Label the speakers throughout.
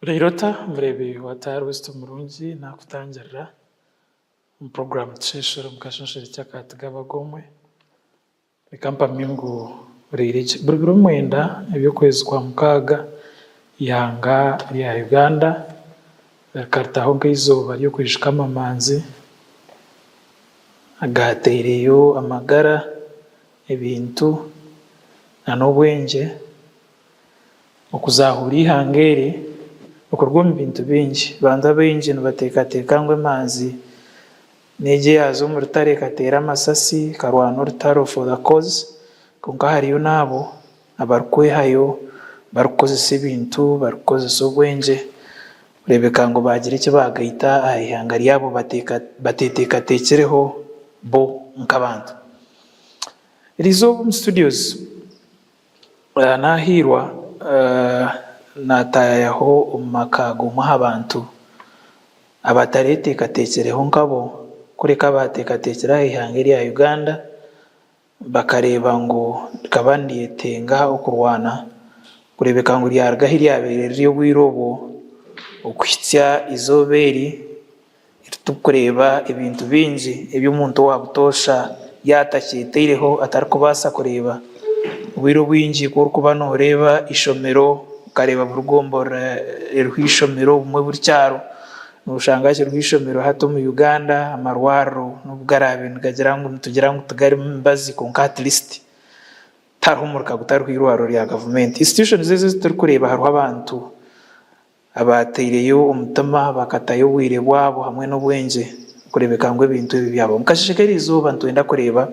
Speaker 1: Reero ota omureebi wa Taar West omurungi naakutangirira omu puroguraamu Tusheeshure omu kashonshorekye aka Tugaba Gomwe. Reka mpamye ngu oreire gye. Buri biro mwenda eby'okwezi kwa mukaaga, eihanga rya Uganda rikaritaho nk'eizooba ry'okwijuka amamanzi agaateireyo amagara, ebintu nana obwengye. Okuzahuura eihanga eri okuruga omu bintu bingi. Abantu abaingi nibateekateeka ngu emanzi n'egyo eyaaza omu rutaro ekateera amasasi ekarwana orutaro for the cause kwonka hariyo n'abo abarikwehayo barikukozesa ebintu, barikukozesa obwengye kureebeka ngu baagira eki baagaita aha ihanga ryabo bateeteekateekireho bo nk'abantu. Eriizooba omu studios. Naahiirwa naataayaho omu maka g'omwe aha bantu abatareeteekateekireho nkabo kureka abaateekateekire aha ihanga erya Uganda bakareeba ngu rikaba niryetenga okurwana kureebeka ngu ryaruga ahu ryabaire riri obwire obwo okuhitsya eizooba eri Titurikureeba ebintu bingi ebi omuntu owa butoosha yaatakyetaireho atarikubaasa kureeba. Obwire obwingi ku orikuba nooreeba eishomero okareeba buri gomborora eriho eishomero obumwe buri kyaro nooshanga kiriho eishomero hati omu Uganda amarwariro n'obu garaabe nigagira ngu nitugira ngu tigarimu mibazi kwonka at least tihariho omuruka gutariho eirwariro rya gavumenti. Institutions ezi ezi turikureeba hariho abantu Abaataireyo omutima bakatayo obwire bwabo hamwe n'obwengye kureebeka ngu ebintu ebi byabaho. Omu kasheeshe k'eriizooba nitwenda kureeba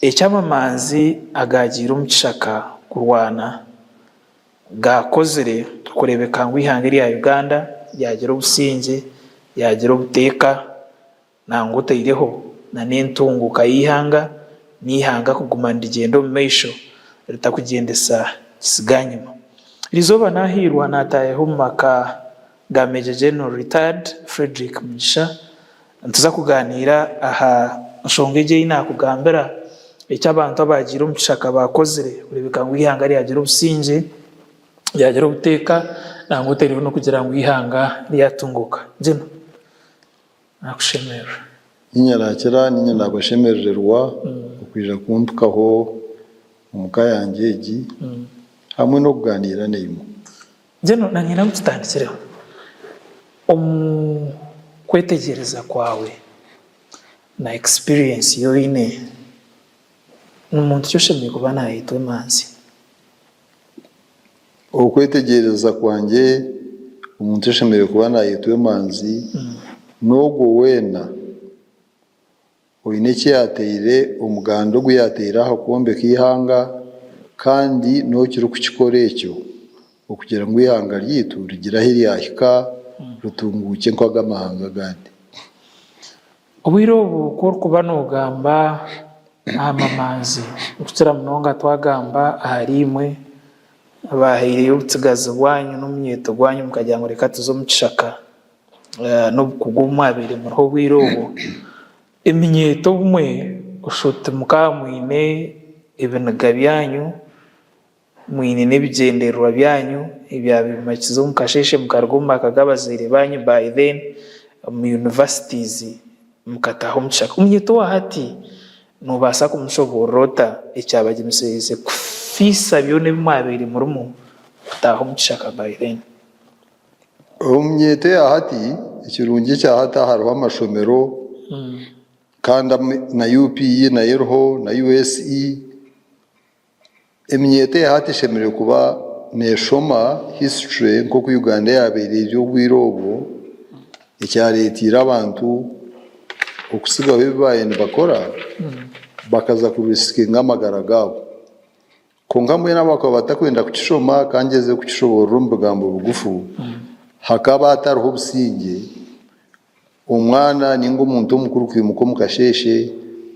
Speaker 1: eki amamanzi agaagiire omu kishaka kurwana gaakozire kureebeka ngu eihanga erya Uganda ryagira obusingye, ryagira obuteeka. Nangwa otaireho na n'entunguuka y'eihanga n'eihanga kuguma nirigyenda omu maisho ritakugyendesa kisiganyima. Erizooba nahiirwa nataayaho omu maka ga Major General Retired Fredrick Mugisha nituza kuganiira aha nshonga egi ei nakugambira eki abantu abagiire omu kishaka bakozire kureebeka ngu eihanga ryagira obusingye, ryagira obuteeka nangwa otaireho n'okugira ngu eihanga ryatunguuka. General. Nakushemererwa.
Speaker 2: Niinye naakira, niinye naabashemerererwa okwija kumpikaho omu ka yangye egi hamwe n'okugaaniira naimwe.
Speaker 1: Mbwenu nanyenda ngu tutandikireho. Omu kwetegyereza kwawe na experience ei oine, ni muntu ki oshemereire kuba naayetwa emanzi?
Speaker 2: Okwetegyereza kwangye, omuntu oshemereire kuba naayetwa emanzi n'ogwo weena oine eki yaateire, omuganda ogu yaateire aha kwombeka eihanga kandi n'okirikukikora ekyo okugira ngu eihanga ryaitu rigire ahu ryahika ritunguukye nk'ag'amahanga agandi.
Speaker 1: Obwire obu ku orikuba noogamba aha mamanzi, okukira munonga twagamba ahari imwe abaahaireyo obutsigazi bwanyu n'omunyeeto gwanyu mukagira ngu reka tuze omu kishaka n'obukugu obu mwabaire muriho obwire obwo, eminyeeto obumwe oshusha oti mukaba mwine ebiniga byanyu, Mwine n'ebigyendererwa byanyu ebyabimakize omu kasheeshe mukaruga omu maka g'abazaire baanyu by then omu universities mukataaha omu kishaka. Omunyeeto owa hati noobaasa kumushoboorora ota ekyabagyemesereize kufiisa byona ebi mwabaire murimu kutaaha omu kishaka by then?
Speaker 2: Omunyeeto eya hati, ekirungi ekya hati hariho amashomero kandi na UPE nayo eriho na USE. Eminyeeto eya hati eshemereire kuba neeshoma history nk'oku Uganda yaabaire eri obwire obwo, ekyareeteire abantu okutsigaho ebi baabaire nibakora bakaza kurisikinga amagara gaabo. Kwonka mbwenu abakaba batakwenda kukishoma ka ngyezeho kukishoboorora omu bigambo bigufu, hakaba hatariho obusingye. Omwana ninga omuntu omukuru kwimuka omu kasheeshe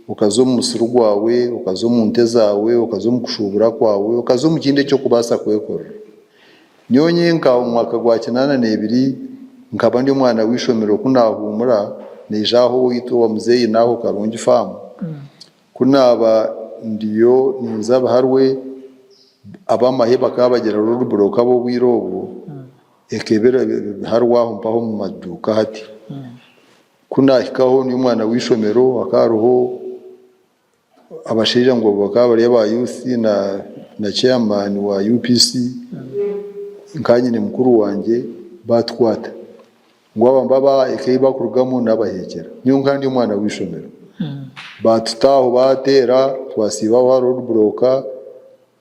Speaker 2: okaza omu musiri gwawe, okaza omu nte zaawe, okaza omu kushuubura kwawe, okaza omu kindi eki orikubaasa kwekorera. Nyowe nyenka omu mwaka gwa kinaana n'ebiri nkaba ndi omwana w'eishomero ku naahuumura naija aha owaitu owa muzeeyi n'aho Karungi faamu, ku naaba ndiyo ninza Biharwe ab'amahe bakaba bagira road block ab'obwire obwo. Ekebera biharwe aho mpaho omu maduuka hati. Ku naahikaho ndi omwana w'eishomero hakaba hariho abashaija ngu bakaba bari aba youth na chairman wa UPC nkaba nyine mukuru wangye baatukwata ngu aba mbaba eka ei barikurugamu n'abaheekyera. Nyowe nkaba ndi omwana w'eishomero. Baatuta aho baateera twasiiba aho aha road block.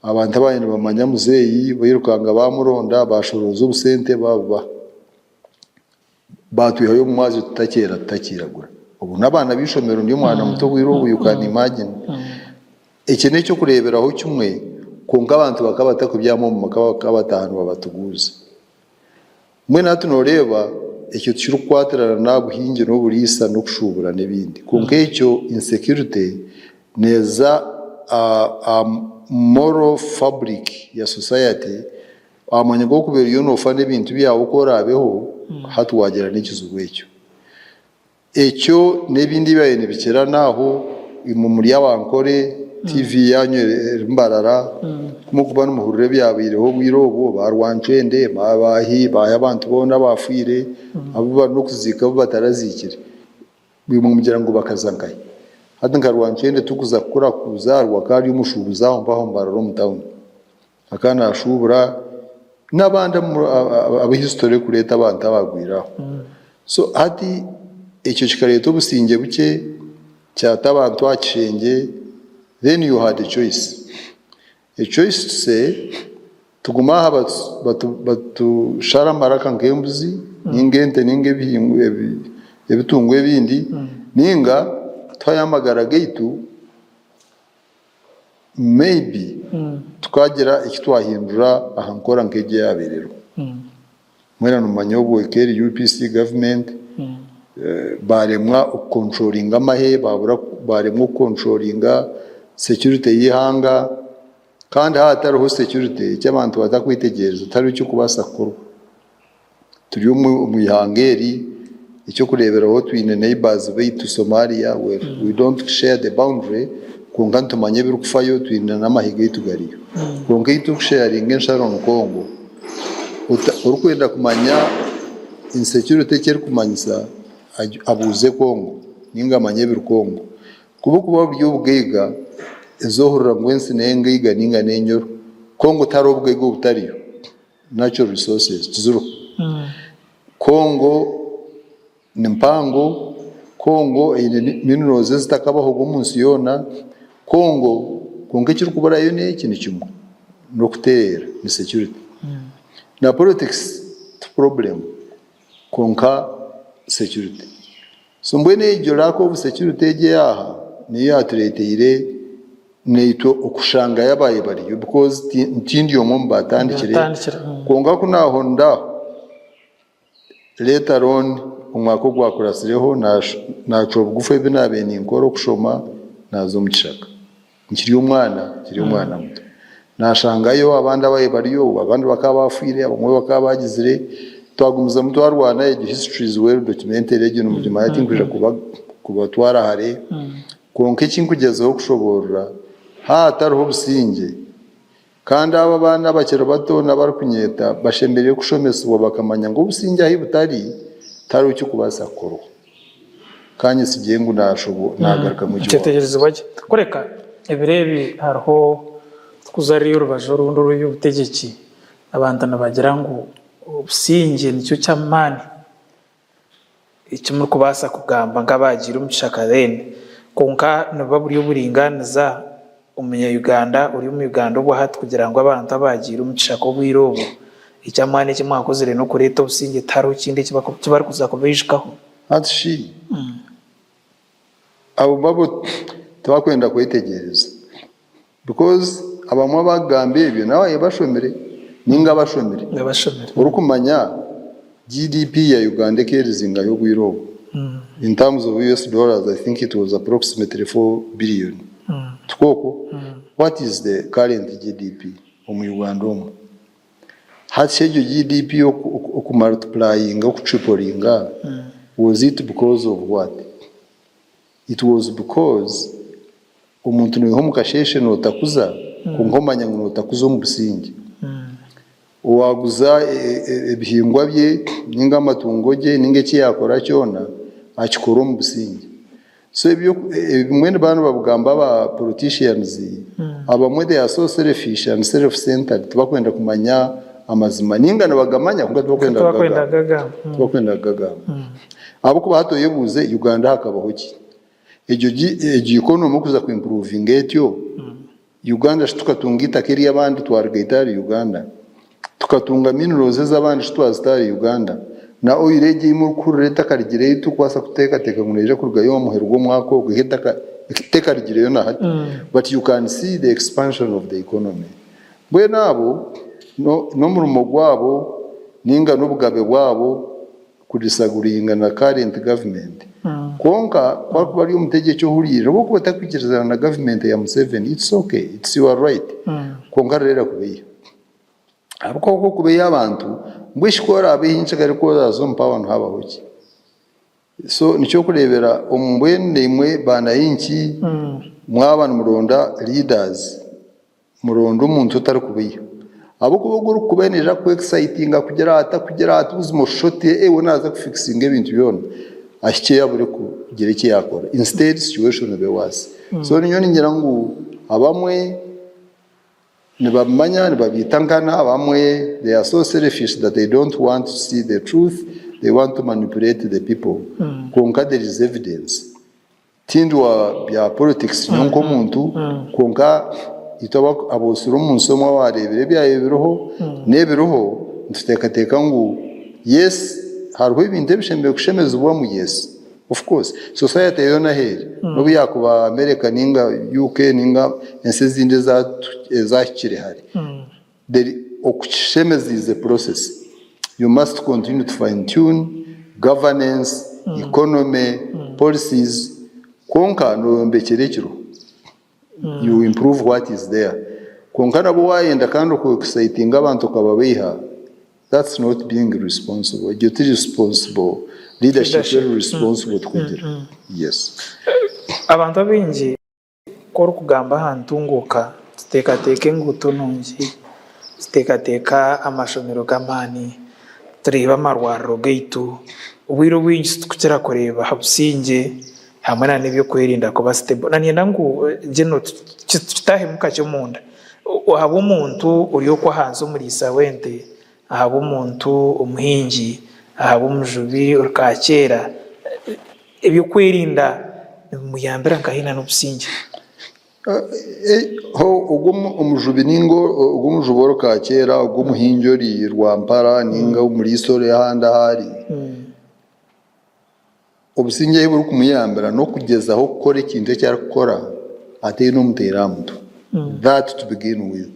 Speaker 2: Abantu abaabaire nibamanya muzeeyi bairukanga baamuronda baashorooza obusente baabubaha. Baatwihayo omu mwazyo tutakyera tutakiiragura. Obu n'abaana b'eishomero ndi omwana muto obwire obu you can imagine. Eki n'eky'okureeberaho kimwe kwonka abantu bakaba batakubyama omu maka bakaba bataaha nibabatuguuza. Mbwenu hati nooreeba ekyo tikirikukwatirana n'aha buhingi n'oburiisa n'okushuubura n'ebindi. Kwonka ekyo insecurity neeza aha moral fabric ya society aha mwanya gw'okuba oriyo noofa n'ebintu byawe oku oraabeho hati waagira n'ekizibu ekyo. Ekyo n'ebindi ebyabaire nibikira n'aho imwe muri Abankore, TV yaanyu eri Mbarara, ku murikuba nimuhurira ebyabaireho obwire obwo, ba Rwancwende, ba baahi, baahi abantu boona abaafiire, abu bari n'okuziika abu bataraziikire, imwe mugira ngu bakaza nkahi? Hati nka Rwancwende turikuza kukura kuzaarwa akaba ari omushuubuzi aho mpaho Mbarara omu tawuni. Akaba naashuubura n'abandi abu history erikureeta abantu abaagwire aho. So hati ekyo kikareeta obusingye bukye, kyata abantu aha kishengye, then you had a choice. A choice to say tugume aha batushare amaraka nk'embuzi ninga ente ninga ebitungwa ebindi, ninga tuhayo amagara gaitu. Maybe tukagira eki twahindura aha nkora nk'egi eyaabaire eriho. Mwena nimumanya obu eka eri UPC government baaremwa oku controllinga amahe, baaremwa oku controllinga security y'eihanga kandi haaba hatariho security eki abantu batakwetegyereza tihariho ekirikubaasa kukorwa. Turi omu ihanga eri, eky'okureeberaho twine neighbours baitu Somalia, we don't share the boundary kwonka nitumanya ebirikufayo twine n'amahe gaitu gariyo. Kwonka ei turikusharinga ensharo ni Congo. Orikwenda kumanya insecurity eki erikumanyisa abuuze Congo ninga amanye ebiri Congo. Ku burikuba buri obugaiga, ezo ohurira ngu ensi n'engaiga ninga n'enyoro, Congo tihariho obugaiga obutariyo. Natural resources tiziriho. Congo ni mpango, Congo eine minerals ezitakabahoga omu nsi yoona, Congo kwonka ekirikuburayo n'eki ni kimwe n'okuteerera ni security. Na politics ti problem kwonka security. So mbwenu egyo lack of security egi eyaha niyo yatureteire Naitwe okushanga yabaye bariyo because tindi omwe omu batandikire kwonka ku nahonda aho later on omwaka ogwakurasireho nacwa bugufu ebi nabaire ninkora okushoma naza omu kishaka nkiri omwana nkiri omwana muto nashangayo abandi ababaire bariyo abandi bakaba bafwire abamwe bakaba bagizire twagumizamu twarwana egyo history is well documented egyo nimugimanya tinkwija kubatwara hare. Kwonka eki nkugyezaho kushoboorora, haaba hatariho busingye, kandi abo abaana abakiri bato n'abarikunyeeta bashemereire kushomesibwa bakamanya ngu obusingye ahu butari, tihariho ekirikubaasa kukorwa. Ka nyetsigye ngu naagarukamu eki waabuuza.
Speaker 1: Kyetegyerezibwa gye. Kureka ebiro ebi hariho tukuza ruriya orubaju orundi orw'eby'obutegyeki, abantu nibagira ngu obusingye nikyo ky'amaani. Eki murikubaasa kugamba nk'abaagiire omu kishaka then kwonka nibuba buri oburingaaniza omunya Uganda ori omu Uganda obwahati kugira ngu abantu abaagiire omu kishaka obwire obwo eky'amaani eki mwakozire n'okureeta obusingye tihariho kindi eki barikuza kubaijukaho.
Speaker 2: Hati shi abo babo tibakwenda kwetegyereza Because abamwe abakugamba ebyo nabo bashomire ninga abashomire.
Speaker 1: Abashomire.
Speaker 2: Orikumanya GDP ya Uganda eka eri zingahi obwire obwo? In terms of US dollars I think it was approximately 4 billion. Tikwo okwo? What is the current GDP omu Uganda omu? Hati shi egyo GDP oku multiplyinga oku triplinga was it because of what? It was because omuntu noiha omu kasheeshe nootakuza kwonka omanya ngu nootakuza omu busingye. Owaaguza ebihingwa bye ninga amatungo gye ninga eki yaakora kyona akikora omu busingye. So ebyo ebimwe nibaba nibabigamba aba politicians abamwe they are so selfish and self centered tibakwenda kumanya amazima ninga nibagamanya kwonka tibakwenda kugagamba tibakwenda kugagamba ahabw'okuba hati oyebuuze Uganda hakabaho ki? Egyo egyo economy okuza ku improvinga etyo Uganda shi tukatunga eitaka ery'abandi twarigaita ahari Uganda? Tukatunga minerals ez'abandi shi twazita ahari Uganda? Na oil egi ei murikuhurira etakarigireyo turikubaasa kuteekateeka ngu neija kurugayo omu muheru gw'omwaka ogu tekarigireyo na hati but you can see the expansion of the economy. Mbwenu abo n'omurimo gwabo ninga n'obugabe bwabo kudisaguringa na current government kwonka ku arikuba ari omutegyeki ohuriire nobu okuba otakwikirizana na government ya Museveni it's ok it's your right kwonka reero akubeiha ahabw'okuba oku okubeiha abantu mbwenu shi ku oraabe nyenkya ku oraaza omu power nihabaho ki? So nikyokureebera omu mbwenu naimwe bananchi mwaba nimuronda leaders Muronde omuntu otarikubeiha. Ahabw'okuba ogwo orikukubeiha naija kuku-excitinga akugira ati akugira ati buzima oshushe oti ee we naaza kufikisinga ebintu byona ahikye abure kugira eki yaakora instead situation ebe worse. So nyowe ningira ngu abamwe nibabimanya nibabiita nkana abamwe they are so selfish that they don't want to see the truth they want to manipulate the people kwonka there is evidence. Tindi wa bya politics nyowe nk'omuntu kwonka itwe aboosire omu nsi omwe abaareebire ebyabaire biriho n'ebiriho nituteekateeka ngu yes hariho ebintu ebishemereire kushemezibwamu yes of course society yoona ahu eri n'obu yaakuba America ninga UK ninga ensi ezindi ezahikire hare There okukishemeza is a process you must continue to fine tune governance, economy, policies kwonka noyombekyera ekiriho you improve what is there kwonka nabwo wayenda kandi oku excitinga abantu okababeiha that's not being responsible egyo ti responsible leadership eri responsible tukugira yes.
Speaker 1: Abantu abaingi Ku orikugamba aha ntunguuka, tuteekateeka enguuto nungi, tuteekateeka amashomero g'amaani, tureeba amarwariro gaitu. Obwire obwingi titukukira kureeba aha busingye hamwe nana eby'okwerinda kuba stable. Nanyenda ngu General tutahemu kakye omunda. Ahabw'omuntu ori okwo ahansi omuriisa w'ente, ahabw'omuntu omuhingi, ahabw'omujubi ori Kaakyera, Eby'okwerinda nibimuyambira nkahi na n'obusingye?
Speaker 2: Ogwo omujubi ninga ogwo omujubi ori Kaakyera, ogwo omuhingi ori Rwampara ninga omuriisa ori ahandi ahu ari, obusingye ahu burikumuyambira n'okugyezaho kukora ekintu eki arikukora ataine omuteera aha mutwe, that to begin with.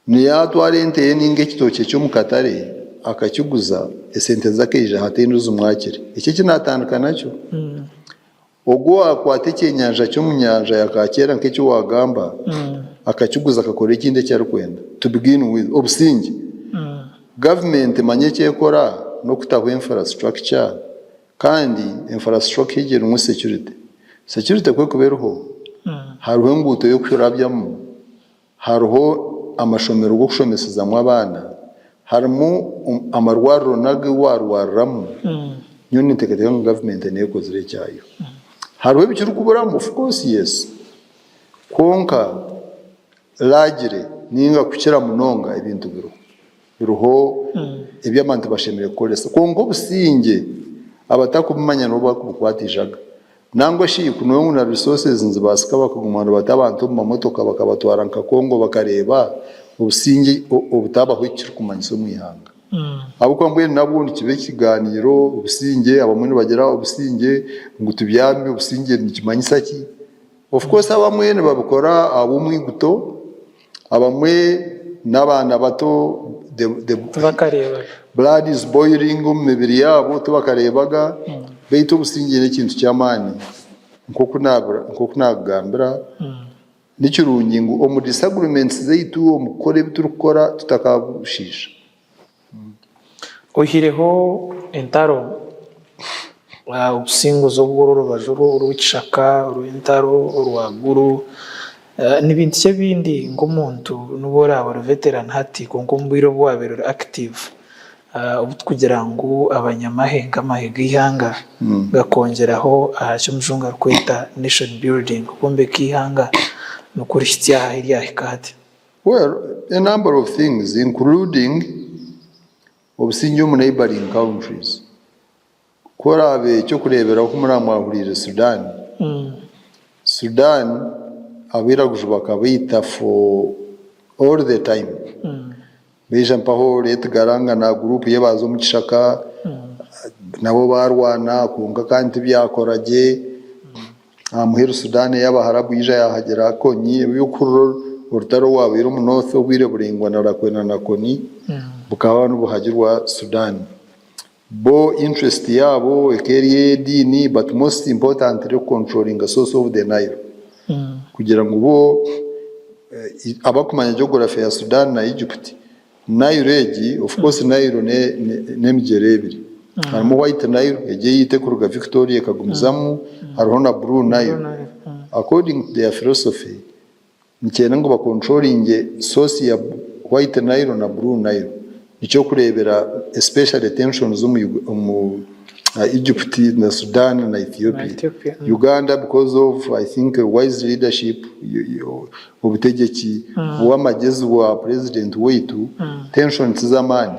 Speaker 2: Niyo atwara ente ye ninga ekitookye kye omu katare akakiguza, esente ze akaija hataine ozimwakire. Eki eki naatandika nakyo. Ogwo owaakwata ekyenyanja ky'omu nyanja ya Kaakyera nk'eki waagamba, akakiguza akakora ekindi eki arikwenda. To begin with, obusingye. Gavumenti manya eki ekora n'okutaho infrastructure kandi infrastructure egyo erimu security. Security ku erikuba eriho, hariho enguuto y'okurabyamu. Hariho amashomero g'okushomesezamu abaana, harimu amarwariro n'agu waarwariramu, nyowe ninteekateeka ngu gavumenti neyo ekozire ekyayo. Hariho ebikirikuburamu? Of course yes, kwonka largely ninga kukira munonga ebintu biriho. Biriho ebi abantu bashemereire kukoresa. Kwonka obusingye abatarikubimanya nibo barikubukwata eijaga. Nangwa shi ku nooba ngu na resources nizibaasika bakaguma nibata abantu omu mamotoka bakabatwara nka Congo bakareeba obusingye obutabaho ekirikumanyisa omu ihanga. Ahabw'okuba mbwenu nabwo nikiba ekigaaniiro obusingye abamwe nibagira obusingye ngu tubyame obusingye nikimanyisa ki? Of course abamwe nibabikora ahabw'omwiguto. Abamwe n'abaana bato the
Speaker 1: Tibakareebaga.
Speaker 2: blood is boiling omu mibiri yaabo tibakareebaga beitu obusingye n'ekintu ky'amaani nk'oku nabura nk'oku naakugambira ni kirungi ngu omu disagreements zaitu omu kukora ebi turikukora tutakabushiisha.
Speaker 1: Oihireho entaro, obusinguzi obw'oru orubaju orw'ekishaka, orw'entaro, orwa Gulu. Ni bintu ki ebindi nk'omuntu n'obu oraabe ori veteran hati kwonka omu bwire obu waabaire ori active obu turikugira ngu abanyamahe nk'amahe g'eihanga gakongyeraho aha ki omujungu arikweta nation building, okwombeka eihanga n'okurihitsya aha ahu ryahika hati?
Speaker 2: Well, a number of things including obusingye omu neighbouring countries. Ku oraabe eky'okureeberaho ku muraabe mwahuriire Sudan, Sudan abairaguju bakabaita for all the time. Baija mpaho Late Garanga na group ye baaza omu kishaka nabo baarwana kwonka kandi tibyakora gye. Aha muheru Sudan ey'Abaharabu yaija yaahagira Kony, eby'okuhurira orutaro orwabaire omu North obwire buraingwa na Lakwena na Kony bukaba nibuhagirwa Sudan. Bo interest yaabo eka eri ey'ediini but most importantly oku controllinga source of the Nile kugira ngu bo abakumanya geography ya Sudan na Egypt, Nile egi of course Nile n'emigyera ebiri harimu white Nile egi eyaitu ekuruga Victoria ekagumizamu hariho na blue Nile according to their philosophy Nikyenda ngu bakontroringye source ya white Nile na blue Nile. Nikyokurebera especially tensions omu Egypt na Sudan na Ethiopia. Uganda because of I think wise leadership, obutegyeki bwamagyezi bwa president waitu, tension tizamaani.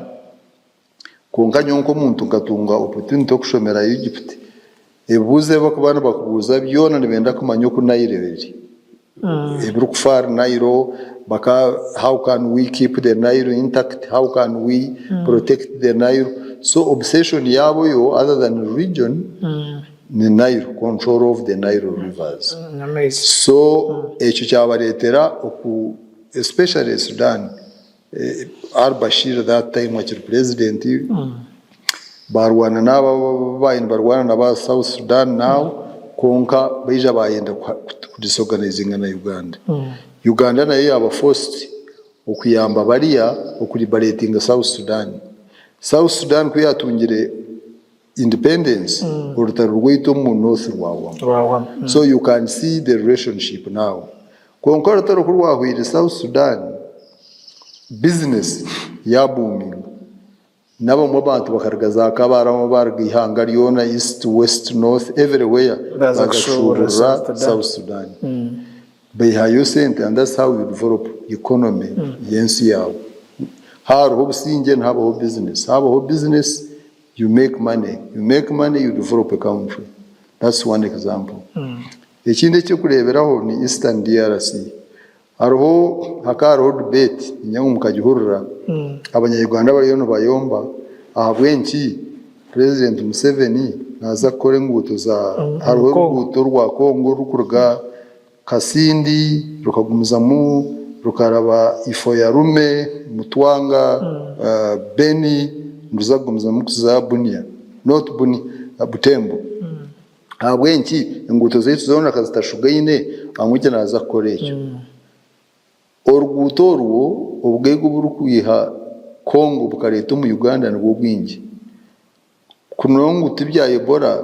Speaker 2: Kwonka nyowe nk'omuntu nkatunga opportunity okushomera Egypt, ebibuuzo ebi barikuba nibakubuuza byona nibenda kumanya oku Nile eri, ebirikufa ahari Nile, baka how can we keep the Nile intact, how can we protect the Nile, so obsession yaabo yo other than religion ni Nile, control of the Nile rivers. So ekyo kyabareetera oku especially Sudan. Al Bashir that time akiri president barwana naaba ababaire nibarwana naba South Sudan now kwonka baija bayenda ku disorganizinga na Uganda. Uganda nayo yaba forced okuyamba bariya oku liberatinga South Sudan. South Sudan kuyatungire independence orutaro rwaitu omu North rwahwamu. So you can see the relationship now. Kwonka orutaro ku rwahweire South Sudan, business ya boominga. N'abamwe abantu bakaruga za Kabale abamwe baruga eihanga ryona East, West, North everywhere
Speaker 1: Baaza
Speaker 2: baaza
Speaker 1: kushuuburira
Speaker 2: kushuuburira
Speaker 1: South Sudan.
Speaker 2: South Sudan. Baihayo sente and that's how you develop economy y'ensi yaawe. Hariho obusingye nihabaho business, habaho business you make money, you make money you develop a country. That's one example. Ekindi eky'okureeberaho ni Eastern DRC. Hariho hakaba hariho debate niinyanga ngu mukagihurira, abanya-Uganda bariyo nibayomba ahabw'enki Purezidenti Museveni naaza kukora enguuto za hariho oruguuto orwa Congo orurikuruga Kasindi rukagumizamu rukaraba Ifoyarume, Mutwanga, Beni niruza kugumizamu kuza Bunia not Bunia, Butembo. Ahabw'enki enguuto zaitu zoona ka zitashugaine Angwikye naaza kukora ekyo? Oruguuto orwo obugaiga oburikwiha Congo bukareeta omu Uganda nibwo bwingi. Ku nongu tibya Ebola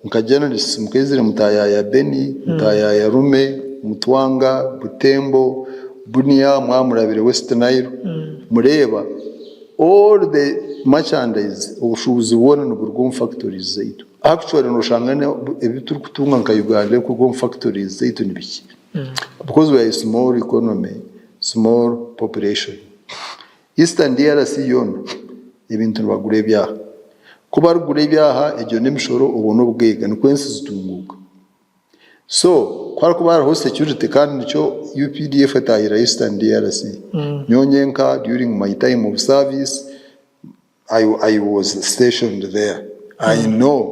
Speaker 2: nka journalists mukaizire mutaayaaya Beni, mutaayaaya Rume, Mutwanga, Butembo, Bunia mwaba murabire West Nile mureeba all the merchandise obushuubuzi bwona niburuga omu factories zaitu. Actually noshanga ebi turikutunga nka Uganda ebirikuruga omu factories zaitu ni bikye because we are a small economy, small population. Eastern DRC yoona ebintu nibagura ebyaha. Ku barikugura ebyaha egyo n'emishoro obwo n'obugaiga nikwo ensi zitunguuka. So ku harikuba hariho security kandi nikyo UPDF etaahire Eastern DRC. Nyowe nyenka during my time of service I was stationed there I know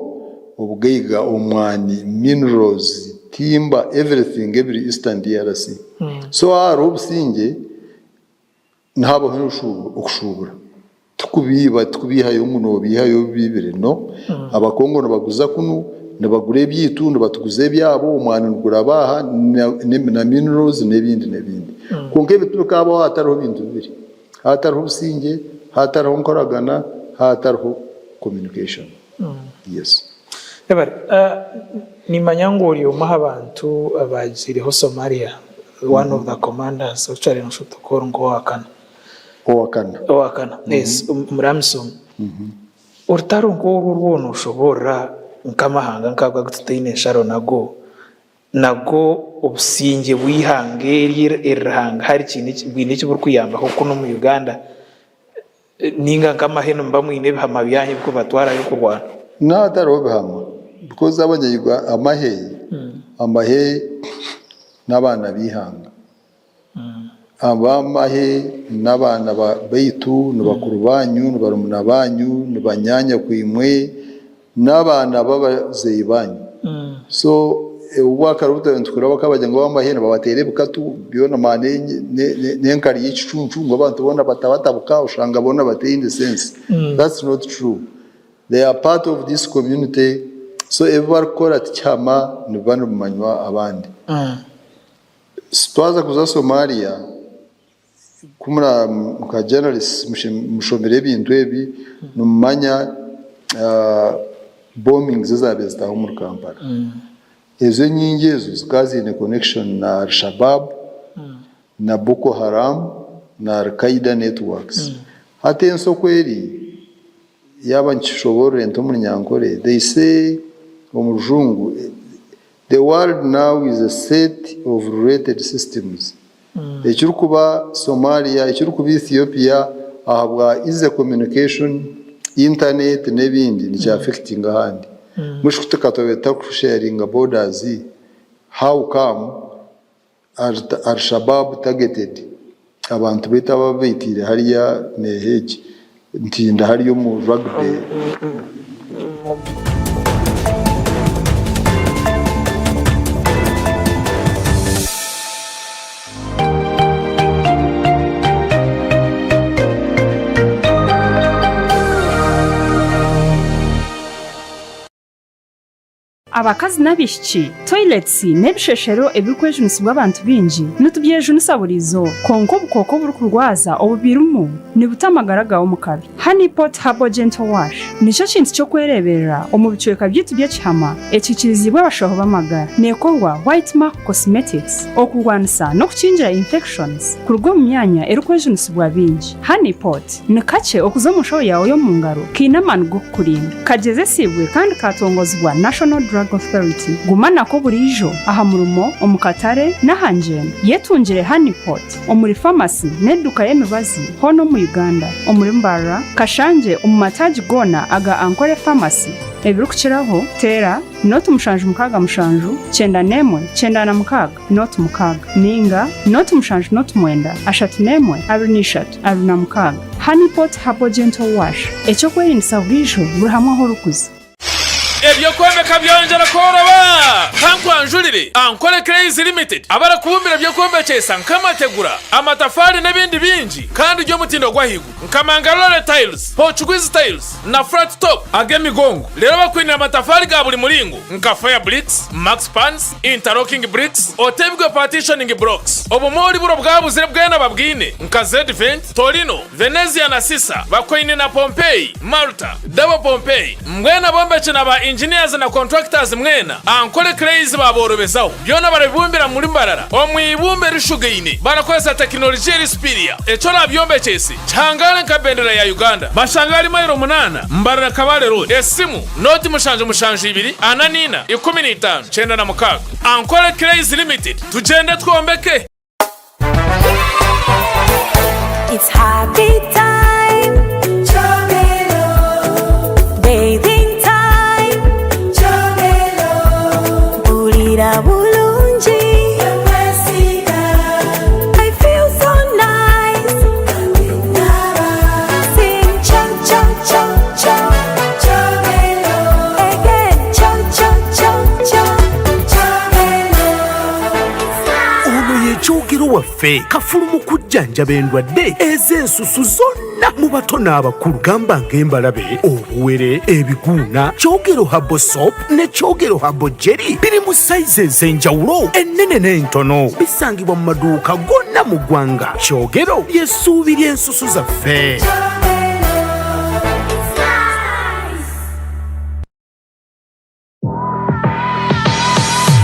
Speaker 2: obugaiga, omwani, minerals, timber everything ebiri Eastern DRC. So hariho obusingye nihabaho okushuubura tikubiiba tikubiihayo ngu nobiihayo obiibire no. Abakongo nibaguza kunu nibagura ebyaitu nibatuguza ebyabo omwani niguraba aha na minerals n'ebindi n'ebindi. Kwonka ebi tibikabaho hatariho bintu bibiri. Haatariho obusingye, haatariho nkoragana, haatariho communication. Yes.
Speaker 1: Yebare. Nimanya ngu ori omwe aha bantu abaagiireho Somalia. one of the commanders Ochari Nshuti ori nk'owakana.
Speaker 2: Owakana.
Speaker 1: Owakana, yes, omuri AMISOM. Orutaro nk'orwo rwona oshoboorora nk'amahanga nk'ago agu tutaine nsharo nago, nago obusingye bw'eihanga eri eriri hangahari bwine eki burikuyambaho kunu omu Uganda? Ninga nk'amahe nimuba mwine ebihama byanyu ebirikubatwarayo kurwana?
Speaker 2: No hatariho bihama because abanya amahe amahe n'abaana b'eihanga. Ab'amahe n'abaana baitu, ni bakuru baanyu, ni barumuna baanyu, ni banyaanyakwo-imwe, n'abaana b'abazeeyi baanyu. So obwakare obu twabire nitukura bakaba bagira ngu ab'amahe nibabateera ebikatu byona n'enkari y'ekicuncu ngu abantu boona batabatabuka oshanga boona bataine sense. That's not true. They are part of this community so ebi barikukora tikihama nibiba nibimanywa abandi. Twaza kuza Somalia Ku nka journalists mushomire ebintu ebi nimumanya bombings ezaabaire zitaaha omuri Kampala. Ezo enyingi ezo zikaba ziine connection na Al-Shabaab na Boko Haram na Al-Qaeda networks. Hati ensi oku eri, yaaba nikishoboorora nti omu Runyankore, they say omu Rujungu, the world now is a set of related systems. Ekirikuba Somalia, ekirikuba Ethiopia ahabwa easy communication, internet n'ebindi nikya affectinga ahandi. Mbwenu shi tukatwaba tutakusharinga borders, how come Al-Shabaab targeted abantu baitu abu ababaitiire hariya neeha egi Ntinda hariya omu rugby.
Speaker 3: Abakazi n'abaishiki, toilets n'ebisheshero ebirikwejunisibwa abantu baingi nitubyejunisa buri izooba. Kwonka obukooko oburikurwaza obubirimu nibuta amagara gaawe omu kabi. Honey Pot Herbal Gentle Wash nikyo kintu ky'okwereeberera omu bicweka byaitu by'ekihama ekikiriziibwe abashaho b'amagara. Neekorwa White Mark Cosmetics okurwanisa n'okukingira infections kuruga omu myanya erikwejunisibwa baingi. Honey Pot. Ni kakye okuza omu nshaho yaawe y'omu ngaro kaine amaani g'okukurinda. Kagyezesiibwe kandi kaatongozibwa National Drug Authority. Guma nako buriijo aha murimo, omu katare, n'aha ngyendo. Yetungire Honey Pot omuri famasi n'eduuka y'emibazi hoona omu Uganda, omuri Mbarara, Kashangye omu mataagi goona aga Ankole Pharmacy. Ebirikukiraho, teera nooti 767 91 96. Nooti mukaaga, nainga nooti mushanju nooti mwenda, 31 23 26. Honey Pot Herbal Gentle Wash, eky'okwerindisa buriijo buri hamwe ahu orikuza.
Speaker 4: Eby'okwombeka byongyera kworoba! Kankwanjurire Ankole Clays Limited abarikubumbira eby'okwombekyesa nk'amategura, amatafaari n'ebindi bingi kandi by'omutindo gw'ahaiguru nka Mangalore Tiles, Portuguese Tiles na Flat Top ag'emigongo. Reero bakwinire amatafaari ga buri muringo nka Fire Bricks, Max Pans, Interlocking bricks, otebwe partitioning blocks, obumoori buri obwabuzire bwena babwine nka Zedvent, Torino, Venezia na Sisa, bakwaine na Pompeii, Malta, Double Pompeii, mbwenu abombeki na ba engineers na contractors mwena Ankole Clays baborobezaho. Byona barabibumbira muri Mbarara omu ibumba erishugaine barakozesa tekinolijiya eri superior. Eki orabyombekyese kihangare nka bendera ya Uganda. Bashanga ahari mailo munaana Mbarara Kabale Road. Esimu, Nooti mushanju mushanju ibiri ana n'ina 15 96. Ankole Clays Limited, tugyende twombeke!
Speaker 5: It's happy time Bathing time Mpurira bulungi I feel so nice Sing cho cho cho cho Again cho cho cho cho
Speaker 6: Ono ye Kyogero waffe kafulu mu kujjanjaba endwadde ez'ensusu zonna mu bato n'abakulu gamba ng'embalabe, obuwere, ebiguuna. Kyogero Herbal Soap ne Kyogero Herbal Jelly biri mu sayizi ez'enjawulo ennene n'entono. Bisangibwa mu maduuka gonna mu ggwanga. Kyogero ly'essuubi ly'ensusu zaffe.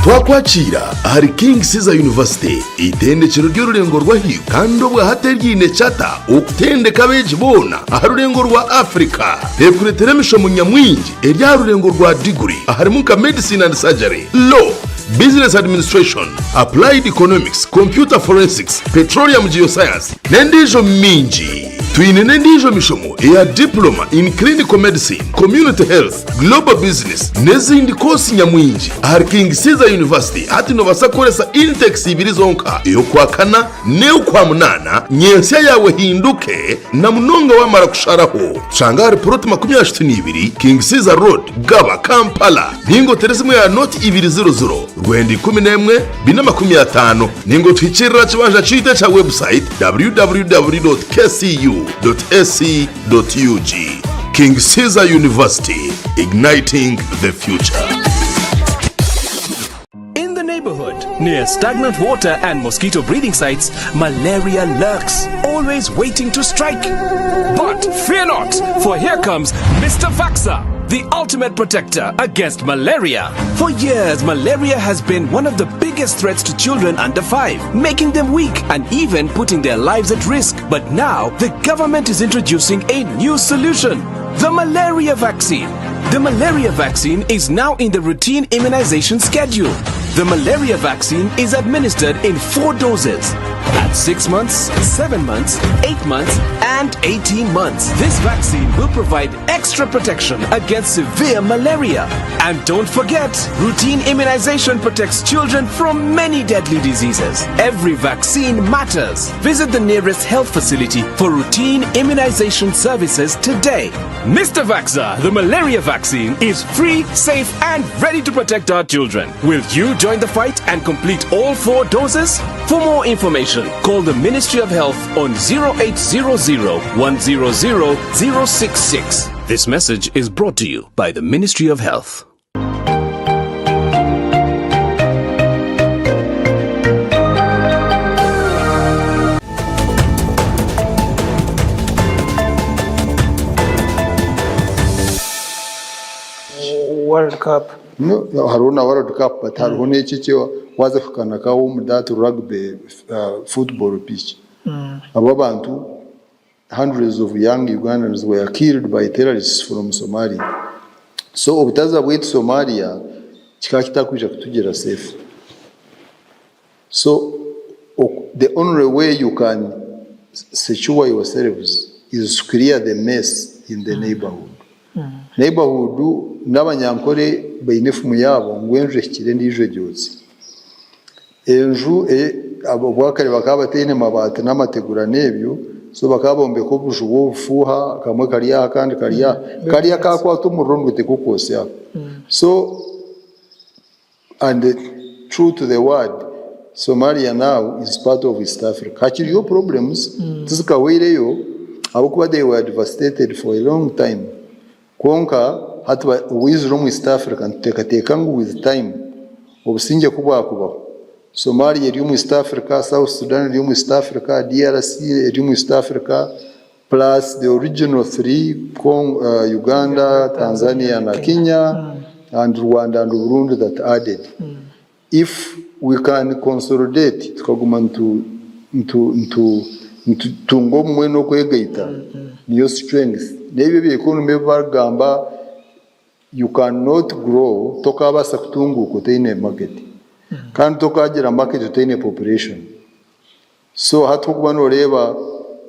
Speaker 7: Twakwakiira ahari King Caesar University, eitendekero ry'orurengo rw'ahaiguru kandi obwahati eryiine charter okutendeka abeegi boona aha rurengo rwa Africa. Rekureetera emishomo nyamwingi eri aha rurengo rwa diguri aharimu nka Medicine and Surgery, Law, Business Administration, Applied Economics, Computer Forensics, Petroleum Geoscience n'endiijo mingi. Twine n'endiijo mishomo eya Diploma in Clinical Medicine, Community Health, Global Business n'ezindi koosi nyamwingi. Ahari King Caesar University hati noobaasa kukoresa intakes ibiri zonka, ey'okwakana n'ey'okwamunaana, nyentsya yaawe ehinduke na munonga waamara kusharaho. Tushanga ahari puroti 32, King Caesar Road, Gaba, Kampala. Ninga otere esimu ya noti ibiri ziro ziro, rwenda 11, 450. Ninga otuhikirire aha kibanja kyaitu ekya website www.kcu.ac.ug. King Caesar University, igniting the future.
Speaker 8: In the neighborhood, near stagnant water and mosquito breeding sites, malaria lurks, always waiting to strike. But fear not, for here comes Mr. Vaxa, the ultimate protector against malaria. For years, malaria has been one of the biggest threats to children under 5, making them weak and even putting their lives at risk. But now, the government is introducing a new solution the malaria vaccine. The malaria vaccine is now in the routine immunization schedule. The malaria vaccine is administered in four doses at 6 months, 7 months, 8 months, and 18 months. This vaccine will provide extra protection against severe malaria. And don't forget, routine immunization protects children from many deadly diseases. Every vaccine matters. Visit the nearest health facility for routine immunization services today. Mr. Vaxa, the malaria vaccine, is free, safe, and ready to protect our children. Will you join the fight and complete all four doses? For more information, call the Ministry of Health on 0800 100 066. This message is brought to you by the Ministry of Health.
Speaker 1: World Cup.
Speaker 2: No, hariho na World Cup but hariho n'eki eki waaza kuhikaana nka omu that rugby football pitch. Abo abantu hundreds of young Ugandans were killed by terrorists from Somalia. So obutaza bwaitu Somalia kikaba kitakwija kutugira safe. So the only way you can secure yourselves is to clear the mess in the neighborhood. Neighborhood n'abanyankore baine efumu yaabo ngu enju ehikire endiijo egyotsya. Enju obwakare bakaba bataine mabaati n'amategura n'ebyo so bakaba bombeka obuju bw'obufuuha kamwe kari aha akandi kari aha kariya kakwata omuriro ngu tikukwotsya so And true to the word, Somalia now is part of East Africa. Hakiriyo problems tizikahweireyo ahabw'okuba they were devastated for a long time. Kwonka hati obwizire omu East Africa nituteekateeka ngu with time obusingye ku bwakubaho, Somalia eri omu East Africa, South Sudan eri omu East Africa, DRC eri omu East Africa, plus the original 3 Uganda, Tanzania na Kenya and Rwanda and Burundi that added. If we can consolidate tukaguma nitutunga obumwe n'okwegaita niyo strength. N'ebyo ebya economy ebi barikugamba you cannot grow tokabaasa kutunguuka otaine market kandi tokagira market otaine population. So hati okuba noreeba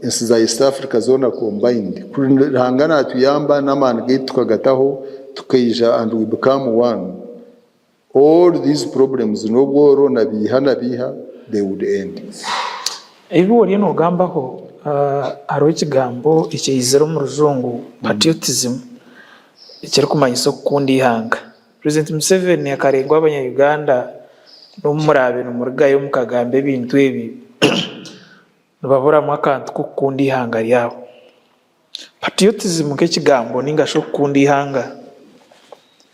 Speaker 2: ensi za East Africa zoona combined, kuri Ruhanga natuyamba n'amaani gaitu tukagataho tukaija and we become one, all these problems n'obworo na biiha na biiha they would end.
Speaker 1: Ebi oriyo nogambaho hariho ekigambo ekyaizire omu rujungu patriotism ekirikumanyisa okukunda eihanga. President Museveni akarengwa abanya Uganda n'obu muraabe nimurugayo mukagamba ebintu ebi nibaburamu akantu k'okukunda eihanga ryabo. Patriotism nk'ekigambo ninga shi okukunda eihanga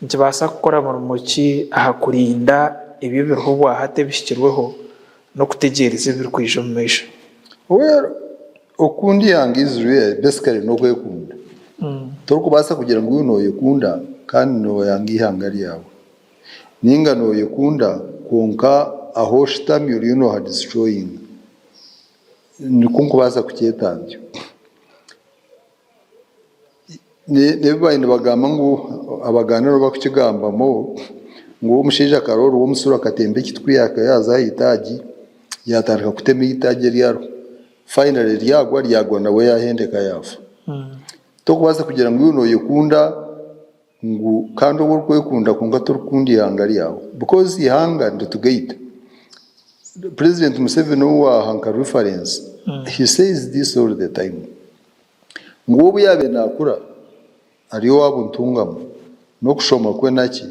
Speaker 1: nikibaasa kukora murimo ki aha kurinda ebyo ebiriho obwahati ebihikirweho n'okutegyereza ebirikwija omu maisho?
Speaker 2: Well, okukunda eihanga is real basically n'okwekunda. Torikubaasa kugira ngu iwe nooyekunda kandi nooyanga eihanga ryawe. Nainga nooyekunda kwonka ahu oshutami oriyo nooha destroyinga. Nikwo nkubaasa kukyeta ntyo. N'ebi baabaire nibagamba ngu Abaganda nibo barikukigambamu ngu omushaija akaroorwa omusuru akatemba ekiti ku yaaza aha itaagi yaatandika kutema eitaagi eryariho finally ryagwa ryagwa nawe yaahendeka yaafa. Torikubaasa kugira ngu iwe nooyekunda ngu kandi obu orikwekunda kwonka torikukunda eihanga ryawe because eihanga niritugaita. President Museveni ou waaha nka reference he says this all the time. Ngu obu yaabaire naakura ari owa Buntungamo n'okushoma kwe naki,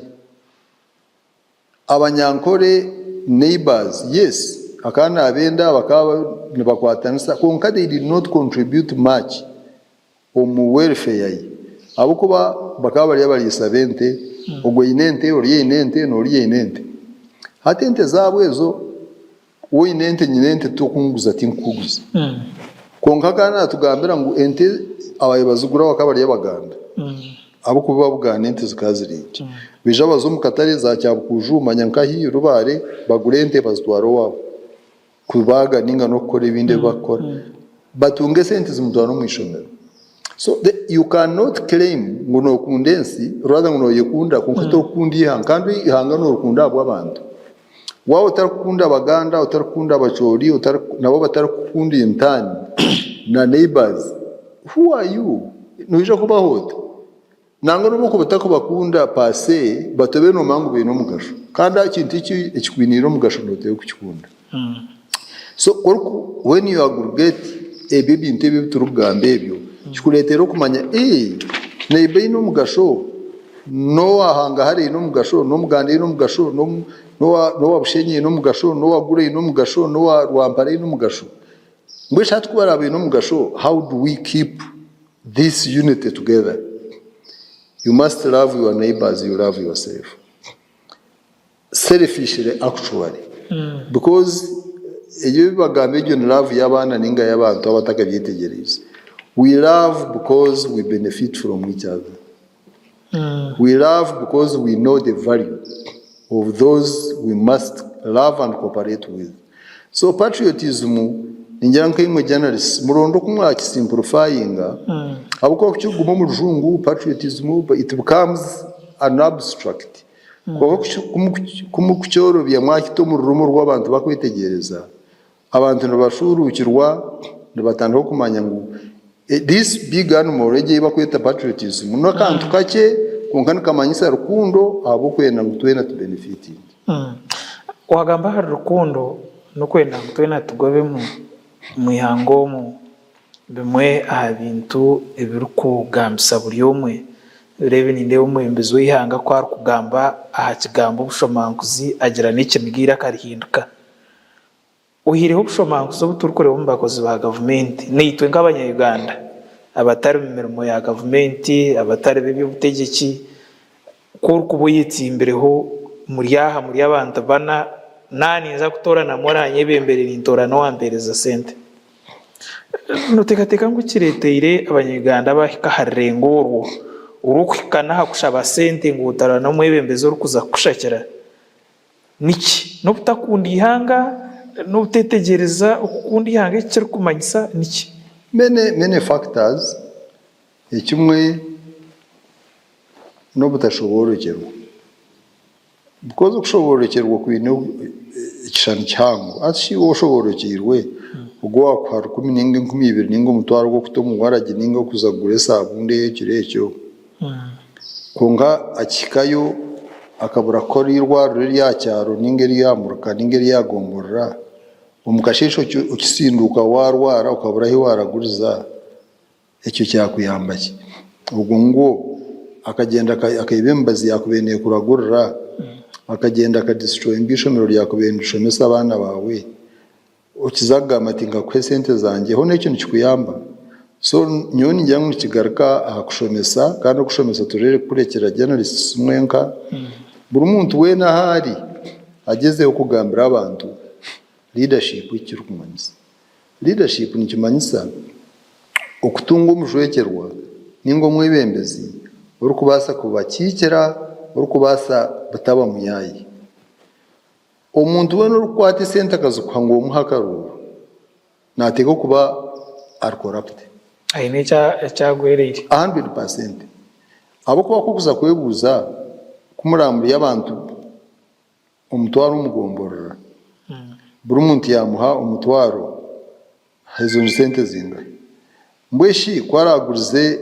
Speaker 2: Abanyankore neighbours yes akaba naabenda bakaba nibakwatanisa kwonka they did not contribute much omu welfare ye ahabw'okuba bakaba bari abariisa b'ente, ogwo aine ente, ori aine ente, n'ori aine ente. Hati ente zaabo ezo Woine ente nyine ente tokunguza tinkukuguza. Kwonka akaba natugambira ngu ente abaye bazigura bakaba bari abaganda ahabwokuba babuganda ente zikaba ziri nkye. Baija baza omu katare za Kyabukuju manya nkahi Rubare bagura ente bazitwara owabo kubaga ninga nokukora ebindi ebi bakukora. Batunga esente zimutwara omu ishomero. So the you cannot claim ngu nokunda ensi rather ngu noyekunda kwonka tokukunda ihanga kandi ihanga norikunda ahabw'abantu. Waaba otarikukunda Abaganda, otarikukunda Abacholi, nabo batarikukukunda in turn na neighbours, who are you? Noija kubaho ota? Nangwa n'obu okuba otarikubakunda per se, but obe noomanya ngu baine omugasho. Kandi ekintu ekikwiniire omugasho nooteekwa kukikunda. So when you aggregate ebyo ebintu ebi ebi turikugamba ebyo, kikureetera okumanya ee neighbour aine omugasho, n'owa hangahari aine omugasho, n'omuganda aine omugasho, n'owa Bushenyi aine omugasho, n'owa Gulu aine omugasho, n'owa Rwampara aine omugasho. Mbwenu shi hati ku baraabe baine omugasho, how do we keep this unity together? You must love your neighbour as you love yourself. Selfishly actually because ebyo ebi bagamba egyo ni love y'abaana ninga y'abantu abatakabyetegyereize. We love because we benefit from each other. We love because we know the value of those we must love and cooperate with. So patriotism ningira nkaimwe journalists muronde oku mwakisimplifyinga ahabw'okuba kukirikuguma omu rujungu patriotism it becomes an abstract. Kwonka ku murikukyorobya mwakita omu rurimi oru abantu barikwetegyereza, abantu nibashuuruukirwa nibatandika kumanya ngu this big animal egi ei barikweta patriotism n'akantu kakye kwonka nikamanyisa rukundo ahabw'okwenda ngu twena tubenefitinge.
Speaker 1: Waagamba ahari rukundo n'okwenda ngu twena tugobemu omu ihanga omu, Bimwe aha bintu ebirikugambisa buri omwe, reeba nindeeba omwebembezi w'eihanga ku arikugamba aha kigambo obushomankuzi agira n'ekiniga eiraka rihinduka. Oihireho obushomankuzi obu turikureeba omu bakozi ba gavumenti, naitwe nk'abanya Uganda abatari mu mirimo ya gavumenti, abatari b'eby'obutegyeki, ku orikuba oyetsimbireho muri aha muri abantu bana, naaba ninza kutooranamu oraanyebembere nintoorana owampeereza sente. Noteekateeka ngu ekireeteire abanya-Uganda baahika aha rurengo orwo orw'okuhika n'aha kushaba sente ngu otoorane omwebembezi orikuza kukushakira niki? N'obutakunda ihanga? N'obuteetegyereza okukunda ihanga eki kirikumanyisa niki?
Speaker 2: Many many factors, ekimwe n'obutashoboorokyerwa. Because okushoboorokyerwa kwine ekishushani kihango. Hati shi iwe oshoboorokyeirwe, ogwo owaakuha rukumi nainga 2000 nainga omutwaro gw'okuta omu waragi nainga okuza kugura esaabunde ey'ekiro ekyo, kwonka akihikayo akabura kukora eirwariro erya kyaro nainga erya muruka nainga erya gomborora, omu kasheeshe okisinduuka waarwara okabura ahu waaraguriza, Ekyo kyakuyamba ki? Ogwo ngwo akagyenda akaiba emibazi yaakubaire neekuragurira, akagyenda akadistroyinga eishomero ryakubaire nirishomesa abaana baawe, okiza kugamba ati nkakuha esente zangye, hoona ekyo nikikuyamba? So nyowe ningira ngu nikigaruka aha kushomesa kandi okushomesa turere kukurekyera journalists mwenka, buri muntu weena ahu ari agyezeho kugambira abantu leadership eki kirikumanyisa. Leadership nikimanyisa okutunga omujwekyerwa ninga omwebembezi orikubaasa kubakiikira, orikubaasa butaba muyaayi. Omuntu weena orikukwata esente akazikuha ngu omuhe akaruuru, naateekwa kuba ari corrupt.
Speaker 1: Aine eki agwereire.
Speaker 2: A hundred percent. Ahabw'okuba ku orikuza kwebuuza ku muraba muri abantu omutwaro omu gomborora, buri muntu yaamuha omutwaro, ezo ni sente zingahi? Mbwenu shi ku araagurize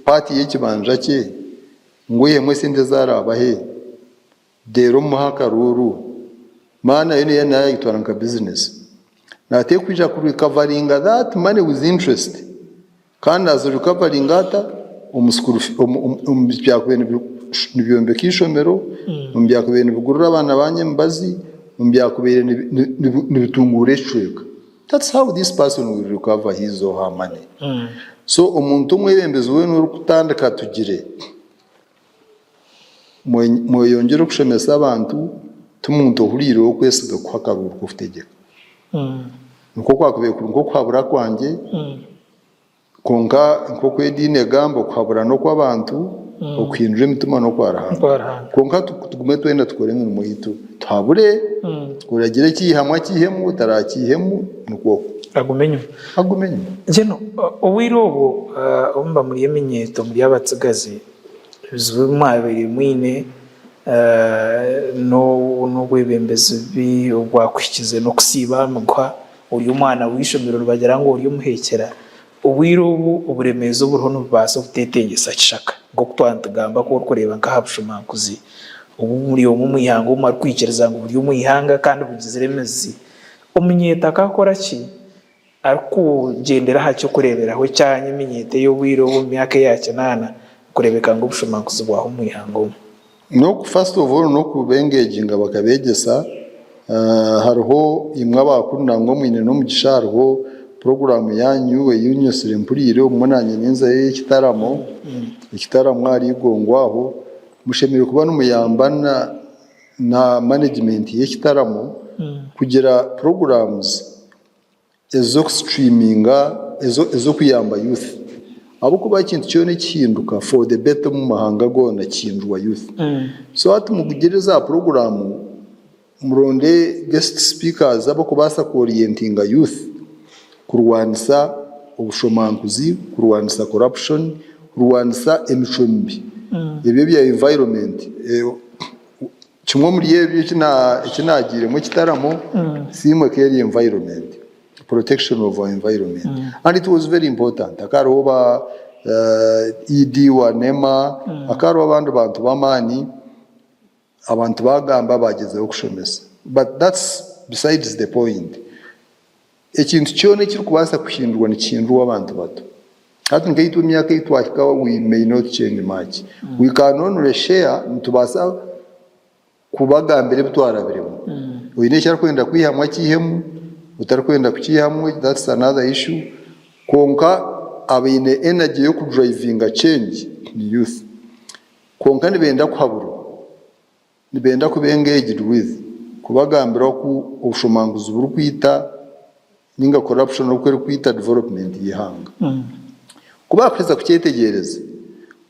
Speaker 2: paati y'ekibanja kye ngu oihemu esente ezi araabahe, Reero omuhe akaruuru. Maana yo niyo naayagitwara nka bizinesi. Naateekwa kwija ku recoveringa that money with interest. Kandi naaza recoveringa ata? Omu school fee, omu byakubaire nibyombeka eishomero, omu byakubaire nibigurira abaana baanyu emibazi, omu byakubaire nibitunguura ekicweka. That's how this person will recover his or her money. So omuntu omwebembezi weena orikutandika tugire. Mweyongyere okushomesa abantu, ti muntu ohuriire ow'okwesiga kuha akaruuru k'okutegyeka. Nikwo kwakubaire kuri nk'okuhabura kwangye, kwonka nk'oku ediini egamba, okuhabura n'okw'abantu, okuhindura emitima n'okwa Ruhanga. Kwonka tugume twena tukore emirimo yaitu, tuhabure, oragire eki aihamu akiihemu, otarakiihemu nikwo okwo.
Speaker 1: Agume enyima.
Speaker 2: Agume enyima.
Speaker 1: Mbwenu obwire obwo obu muba muri eminyeeto muri abatsigazi, ebizibu ebi mwabaire mwine n'obwebembezi bubi obwakuhikize n'okusiiba aha miguha ori omwana w'eishomero nibagira ngu ori omuheekyera, obwire obu oburemeezi oburiho nibubaasa obuteetengyesa kishaka nk'oku twaba nitugamba ku orikureeba nk'aha bushomankuzi obu buri omwe omu ihanga omwe arikwikiriza ngu buri omu ihanga kandi bugizire emizi. Omunyeeto akakora ki arikugyendera aha ky'okureeberaho ekyanyu eminyeeto ey'obwire obu omu myaka eya kinaana kureebeka ngu obushomankuzi bwaho omu ihanga omu?
Speaker 2: N'oku first of all n'okuba engaginga bakabegyesa, hariho imwe abakuru nangwa mwine n'omugisha hariho puroguraamu yanyu ei nyosire mpuriire obumwe nanye ninzayo ey'ekitaramo, ekitaramo ahari Igongo aho, mushemereire kuba nimuyamba na na management y'ekitaramo kugira puroguramuzi ez'oku streaminga ez'okuyamba youth ahabw'okuba ekintu kyona ekihinduka for the better omu mahanga goona kihindurwa youth. So hati mugire za puroguramu muronde guest speakers abarikubaasa ku orientinga youth kurwanisa obushomankuzi, kurwanisa corruption, kurwanisa emicwe mibi. Ebyo ebya environment kimwe omuri ebyo eki naagiiremu ekitaramo theme ekaba eri environment, protection of our environment and it was very important. Hakaba hariho ba ED wa NEMA, hakaba hariho abandi bantu b'amaani. Abantu bagamba bagyezeho kushomesa but that's besides the point. Ekintu kyona ekirikubaasa kuhindurwa nikihindurwa abantu bato. Hati nkaitwe emyaka ei twahikaho we may not change much. We can only share, nitubaasa kubagambira ebi twarabiremu. Oine eki arikwenda kwihamu akiihemu, otarikwenda kukiihamu that's another issue. Kwonka abaine energy y'okudrivinga change ni youth. Kwonka nibenda kuhaburwa, nibenda kuba engaged with, kubagambira oku obushomanguzi burikwita ninga corruption oku erikwita development y'eihanga. Ku baakuheza kukyetegyereza,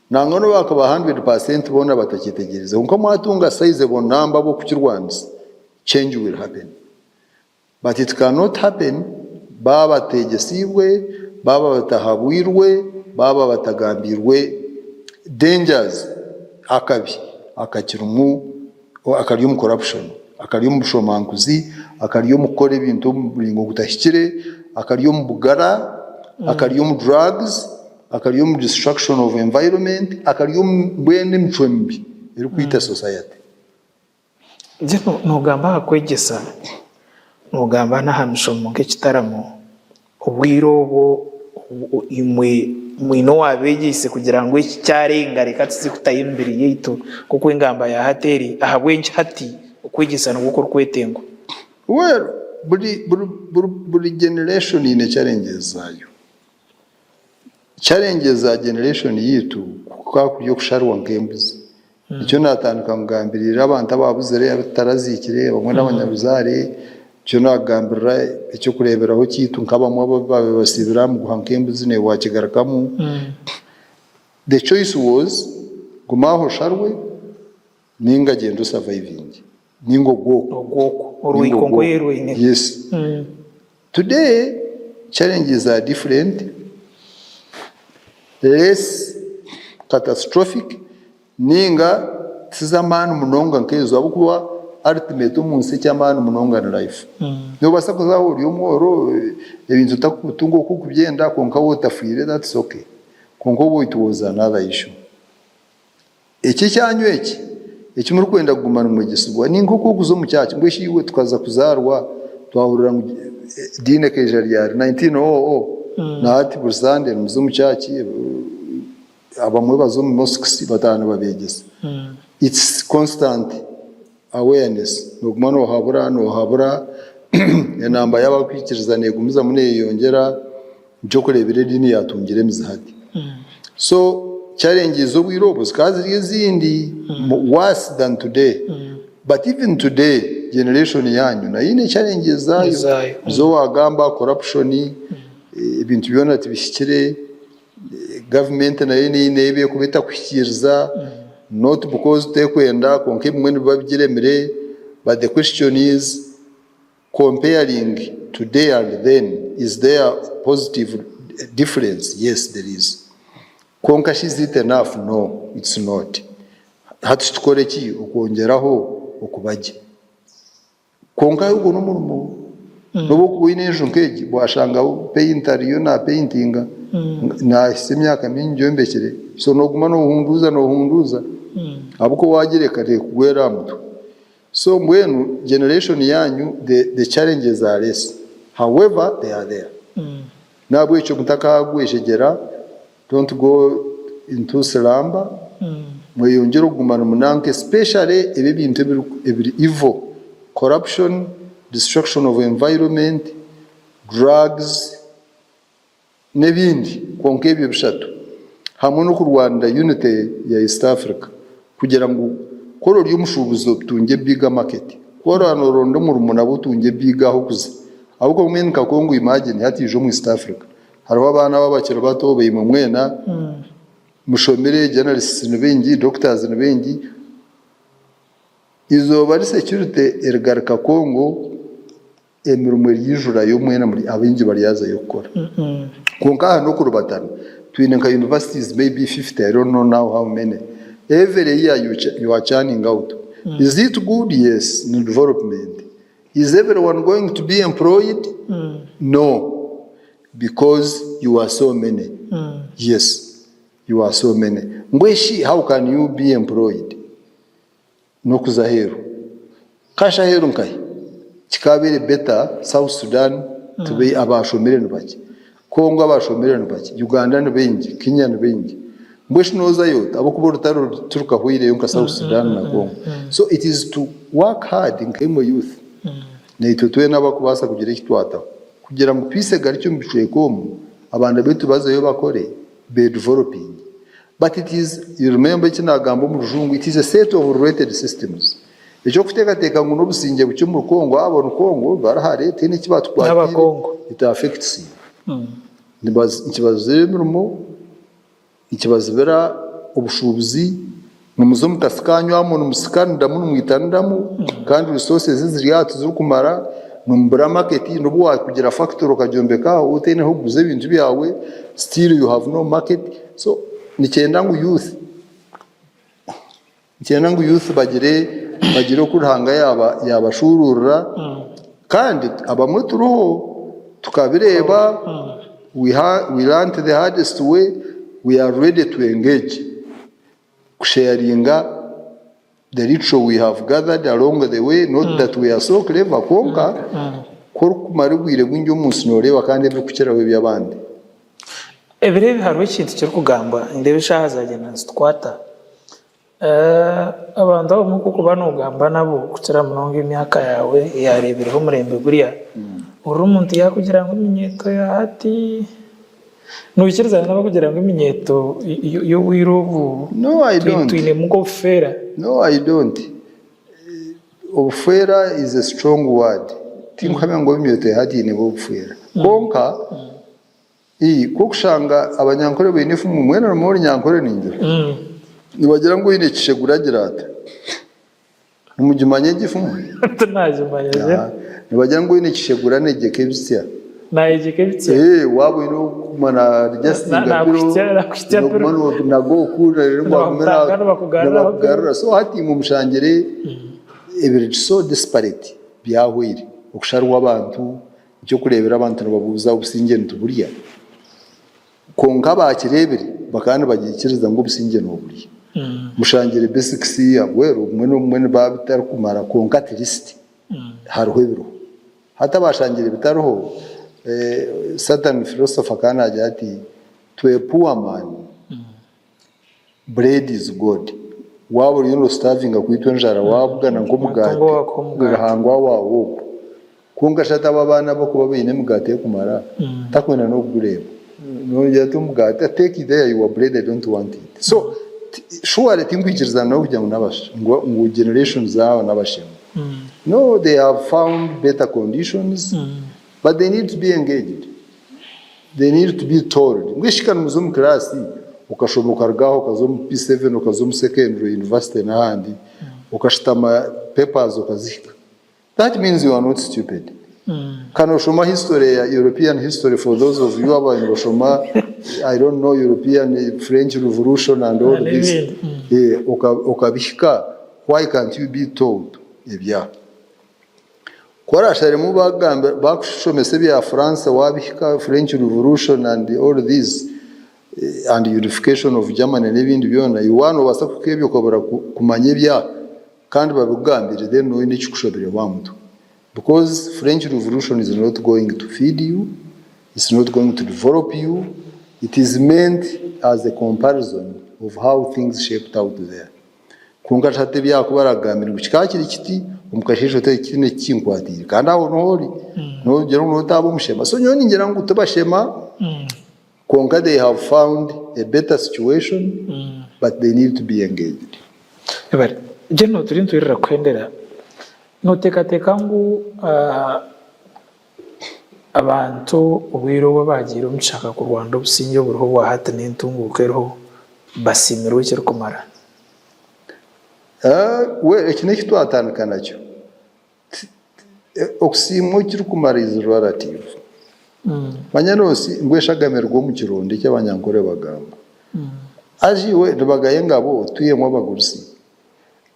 Speaker 2: nangwa n'obu baakuba hundred percent boona batakyetegyereza, kwonka mwatunga sizable number ab'okukirwanisa, change will happen. But it cannot happen baaba bateegyesiibwe, baaba batahabwirwe, baaba batagambiirwe dangers, akabi akakirimu, akari omu corruption, akari omu bushomankuzi, akari omu kukora ebintu omu muringo gutahikire, akari omu bugara, akari omu drugs, akari omu destruction of environment, akari omu mbwenu emicwe mibi erikwita society.
Speaker 1: Noogamba aha kwegyesa, noogamba n'aha mishomo nk'ekitaramo, obwire obwo imwe mwine owaabeegyeise kugira ngu eki kyarenga reka tuze kutayo emibiri yaitu nk'oku engamba ya hati eri, ahabw'enki hati okwegyesa nikwo kurikwetengwa?
Speaker 2: Well, buri generation eine challenges zaayo. Challenges za generation yaitu kukaba kuri okusharwa nk'embuzi. Nikyo natandika kugambirira abantu ababuzire abu tutaraziikire abamwe n'abanyabuzaare, nikyo nagambirira eky'okureeberaho kyaitu nk'abamwe abu baabaire basiibire aha muguha nk'embuzi naiwe wakigarukamu. The choice was guma aho osharwe ninga gyenda osavayivinge. Ninga ogwokwo.
Speaker 1: Ogwokwo.
Speaker 2: Ninga
Speaker 1: Orwiko
Speaker 2: ogwokwo.
Speaker 1: nk'oyerwaine.
Speaker 2: Yes. Today challenges are different, less catastrophic ninga tiz'amaani munonga nk'ezo ahabw'okuba ultimate omu nsi eky'amaani munonga ni life. Noobaasa kuza aho ori omworo ebintu otakubitunga oku orikubyenda kwonka waaba otafiire that's okay kwonka obu it was another issue. Eki ekyanyu eki, eki murikwenda kuguma nimwegyesibwa, ni nk'oku orikuza omu church. Mbwenu shi iwe tukaza kuzaarwa twahurira ngu ediini ekaija ryari? 1900. Na hati buri Sunday nimuza omu church, abamwe baza omu mosques bataaha nibabeegyesa. It's constant awareness. Nooguma noohabura, noohabura, enamba y'abarikwikiriza neegumizamu neeyeyongyera. Nikyo orikureebera ediini yaatungire emizi hati. So challenges z'obwire obwo zikaba ziri ezindi worse than today. But even today generation yaanyu nayo eine challenges zaayo.
Speaker 1: Ezaayo.
Speaker 2: Nizo waagamba corruption, ebintu byona tibihikire, government nayo eine ebi erikuba etakuhikiiriza not because tekwenda kwonka ebimwe nibiba bigiremire but the question is Comparing today and then is there positive difference? Yes there is. Kwonka shi is it enough? No it's not. Hati shi tukore ki okwongyeraho okuba gye? Kwonka ogwo n'omurimo. N'obu orikuba oine enju nk'egi washanga painter ariyo na paintinga nahitsya emyaka mingi oyombekire so noguma nohunduuza nohunduuza ahabw'okuba wagireka tekugwera aha mutwe. So mbwenu generation yanyu the the challenges are less however they are there. Nahabwekyo mutakagwejegyera don't go into slumber mweyongyere okuguma nimunanka especially ebi ebintu ebiri ebiri evil corruption, destruction of environment, drugs n'ebindi kwonka ebyo bishatu hamwe n'okurwanira unity ya East Africa kugira ngu ku ori omushuubuzi otungye bigger market, ku oraba noronda omurimo nabwo otungye bigger ah'okuza ahabw'okuba mbwenu nka Congo imagine hati ija omu East Africa hariho abaana abo abakiri bato baimwe mwena mushomire journalists ni baingi, doctors ni baingi. Eizooba ri security erigaruka Congo Emirimo eryaijurayo mwena muri abaingi baryazayo kukora. Kwonka aha n'okurubatana. Twine nka universities maybe 50, I don't know now how many. Every year you, you are churning out. Is it good? Yes, ni development. Is everyone going to be employed? No, because you are so many. Yes, you are so many. Mbwe shi how can you be employed? N'okuza aheeru. Kashi aheeru nkahi? Kikaabaire better South Sudan tube abaashomire ni bakye, Congo abaashomire ni bakye, Uganda ni baingi, Kenya ni baingi. Mbwenu shi noozayo ota ahabw'okuba orutaro tirukahweireyo nka South Sudan na Congo. So it is to work hard nkaimwe youth naitwe twena abarikubaasa kugira eki twataho kugira ngu peace egarukye omu bicweka omu, abaana baitu bazeyo bakore, be developinge. But it is, you remember eki naagamba omu rujungu, it is a set of related systems. Eky'okuteekateeka ngu n'obusingye bukye omuri Congo, abo ni Congo bari hare tihaine eki batukwatiire,
Speaker 1: N'Abakongo.
Speaker 2: it affects you. Nikibazibira emirimo, nikibazibira obushuubuzi, nimuza omu kasi kaanyu amwo nimusikaniramu nimwitaniramu kandi resources eziri aha tizirikumara, nimubura market, n'obu waakugira factory okagyombeka aho otaine ah'okuguza ebintu byawe, still you have no market. So nikyenda ngu youth nikyenda ngu youth bagire bagire oku Ruhanga yaba yabashuuruurira kandi abamwe turiho tukabireeba we ha we learnt the hardest way we are ready to engage kusharinga the little we have gathered along the way not that we are so clever kwonka ku orikumara obwire bwingi omu nsi nooreeba kandi ebirikukiraho eby'abandi.
Speaker 1: Ebiro ebi hariho ekintu kirikugambwa, nindeeba eshaaha zagyenda nizitukwata. Abantu abamwe ku orikuba nogamba nabo kukira munonga emyaka yaawe eyareebireho omurembe guriya, ohurira omuntu yaakugira ngu eminyeeto ya hati, noikirizana n'abarikugira ngu eminyeeto y'obwire obu
Speaker 2: No, I don't.
Speaker 1: twinemu nk'obufeera?
Speaker 2: No, I don't. Obufeera is a strong word. Tinkuhamya ngu eminyeeto ya hati eine obufeera. Kwonka, Ii, Ku okushanga Abanyankore baine efumu mwena nimwo Orunyankore ningira. Nibagira ngu oine ekishegure agira ata? Nimugimanya egi efumu?
Speaker 1: Tinagimanya gye.
Speaker 2: Aha. Nibagira ngu oine ekishegura anegyeka ebitsya.
Speaker 1: Nayegyeka ebitsya.
Speaker 2: Ee, waaba oine okuguma na-adjustinga
Speaker 1: Na-
Speaker 2: pillow,
Speaker 1: nakuhitsya- nakuhitsya
Speaker 2: oine okuguma
Speaker 1: pillow.
Speaker 2: nonaga oku reero bagume na-
Speaker 1: Nibakutanga nibakugaruraho pillow.
Speaker 2: nibakugarura. So hati imwe mushangire ebiri so desperate byahweire. Okusharwa abantu, eky'okureebera abantu nibabuuza obusingye nituburya? Kwonka abaakireebire bakaba nibagiikiriza ngu obusingye nooburya. Mushangire basics well obumwe n'obumwe nibiba bitarikumara kwonka at least hariho ebiriho. Hati abaashangire bitariho, certain philosopher akaba naagira ati, to a poor man, bread is God. Waaba oriyo noositaavinga kwitwa enjara waabugana nk'omugaati,
Speaker 1: Amatungo wakuha omugaati.
Speaker 2: Ruhanga waawe ogwo. Kwonka shi ati abo abaana abakuba baine emigaati erikumara, takwenda n'okugureeba. Noogira ati omugaati, take there your bread, I don't want it. So, surely tinkwikirizana nawe kugira ngu n'abasha, ngu ngu generations zaabo n'abashema. No, they have found better conditions, but they need to be engaged. They need to be told. Mbwenu shi ka nimuza omu kiraasi, okashoma okaruga aho okaza omu P7, okaza omu secondary, university n'ahandi, okashutama papers okazihika. That means you are not stupid. Ka noshoma history ya European history for those of you ababaire nibashoma I don't know European French revolution and all this eh, okabihika why can't you be told ebya ku orasharemu bagamba bakushomesa ebya France wabihika French revolution and all this eh, and unification of Germany n'ebindi byona iwe waaba nobaasa kuhika ebyo okabura kumanya ebya Kandi babikugambire then noine ekikushobire wa mutwe because French revolution is not going to feed you, it's not going to develop you, it is meant as a comparison of how things shaped out there. Kwonka hati ebi arikuba arakugambira ngu kikaba kiri kiti, omu kasheeshe ote tihaine ekikinkwatiire kandi aho niho ori, nogira ngu notaaba omushema. So nyowe ningira ngu tibashema kwonka they have found a better situation but they need to be engaged.
Speaker 1: Ebare, General turiyo nitwirira kuhendera, noteekateeka ngu abantu obwire obu abaagiire omu kishaka kurwana obusingye oburiho obwahati n'entunguuka eriho basiimirwe ekirikumara?
Speaker 2: Well eki n'eki twatandika nakyo. Okusiimwa ekirikumara is relative. Manya noosi ngu eshagama eruga omu kironda eki abanyankore bagamba. Haza iwe nibagaya engabo otwihemu abagurusi.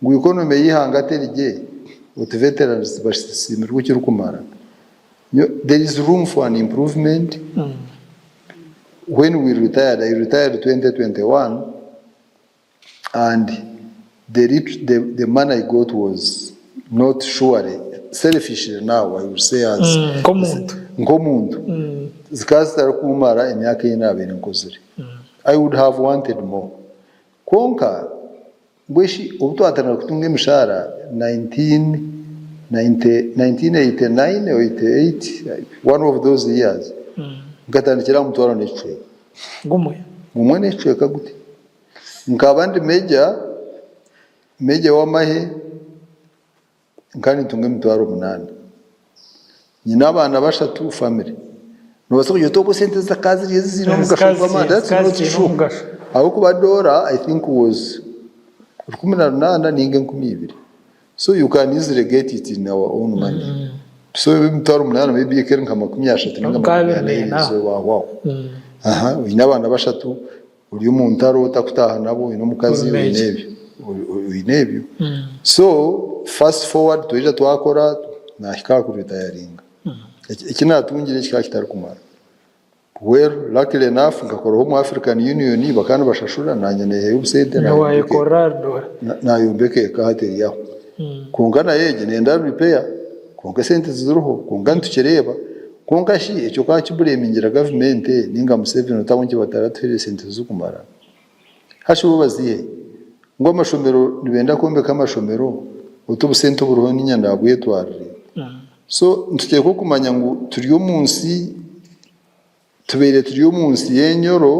Speaker 2: Ngu economy y'eihanga teri gye oti veterans tibasiimirwe ekirikumara. There is room for an improvement. When we retired, I retired 2021 and the lit the the money I got was not surely selfishly now I will say as
Speaker 1: Nk'omuntu.
Speaker 2: nk'omuntu zikaba zitarikumara emyaka ei naabaire nkozire I would have wanted more kwonka mbwenu shi obu twatandika kutunga emishaara 1990 1989 or 88 one of those years nkatandikira aha mutwaro n'ekicweka
Speaker 1: Gumwe.
Speaker 2: gumwe n'ekicweka guti. Nkaba ndi meja, meja w'amahe, nkaba nintunga emitwaro munaana. Nyine abaana bashatu, family. Noobaasa kugira oti obwo esente zikaba ziri ezi ziine omugasho gw'amaani, that's not true. Ahabw'okuba doora I think was 18 ninga 2000. So you can easily get it in our own money. So emitwaro munaana maybe ekaba eri nka 30 ninga 40 so wahwaho. Aha, oine abaana bashatu, Ori omu ntaro otakutaaha nabo, oine omukazi, oine ebyo, oine ebyo. So fast forward twaija twakora nahika aha ku retiringa. Eki natungire kikaba kitarikumara. Well luckily enough nkakoraho omu African Union bakaba nibashashura nanye nehayo obusente nayombeka eka hati eri aho. Kwonka nayo egi nenda repair kwonka esente tiziriho kwonka nitukireeba. Kwonka shi ekyo ka kiburemingira gavumenti ninga Museveni oti ahabw'enki bataratuhaire sente zirikumara? Hashi bo bazihe? Ngu amashomero nibenda kwombeka amashomero oti obusente oburiho niinya ndabwetwarire? So nituteekwa okumanya ngu turi omu nsi, tubaire turi omu nsi y'enyoro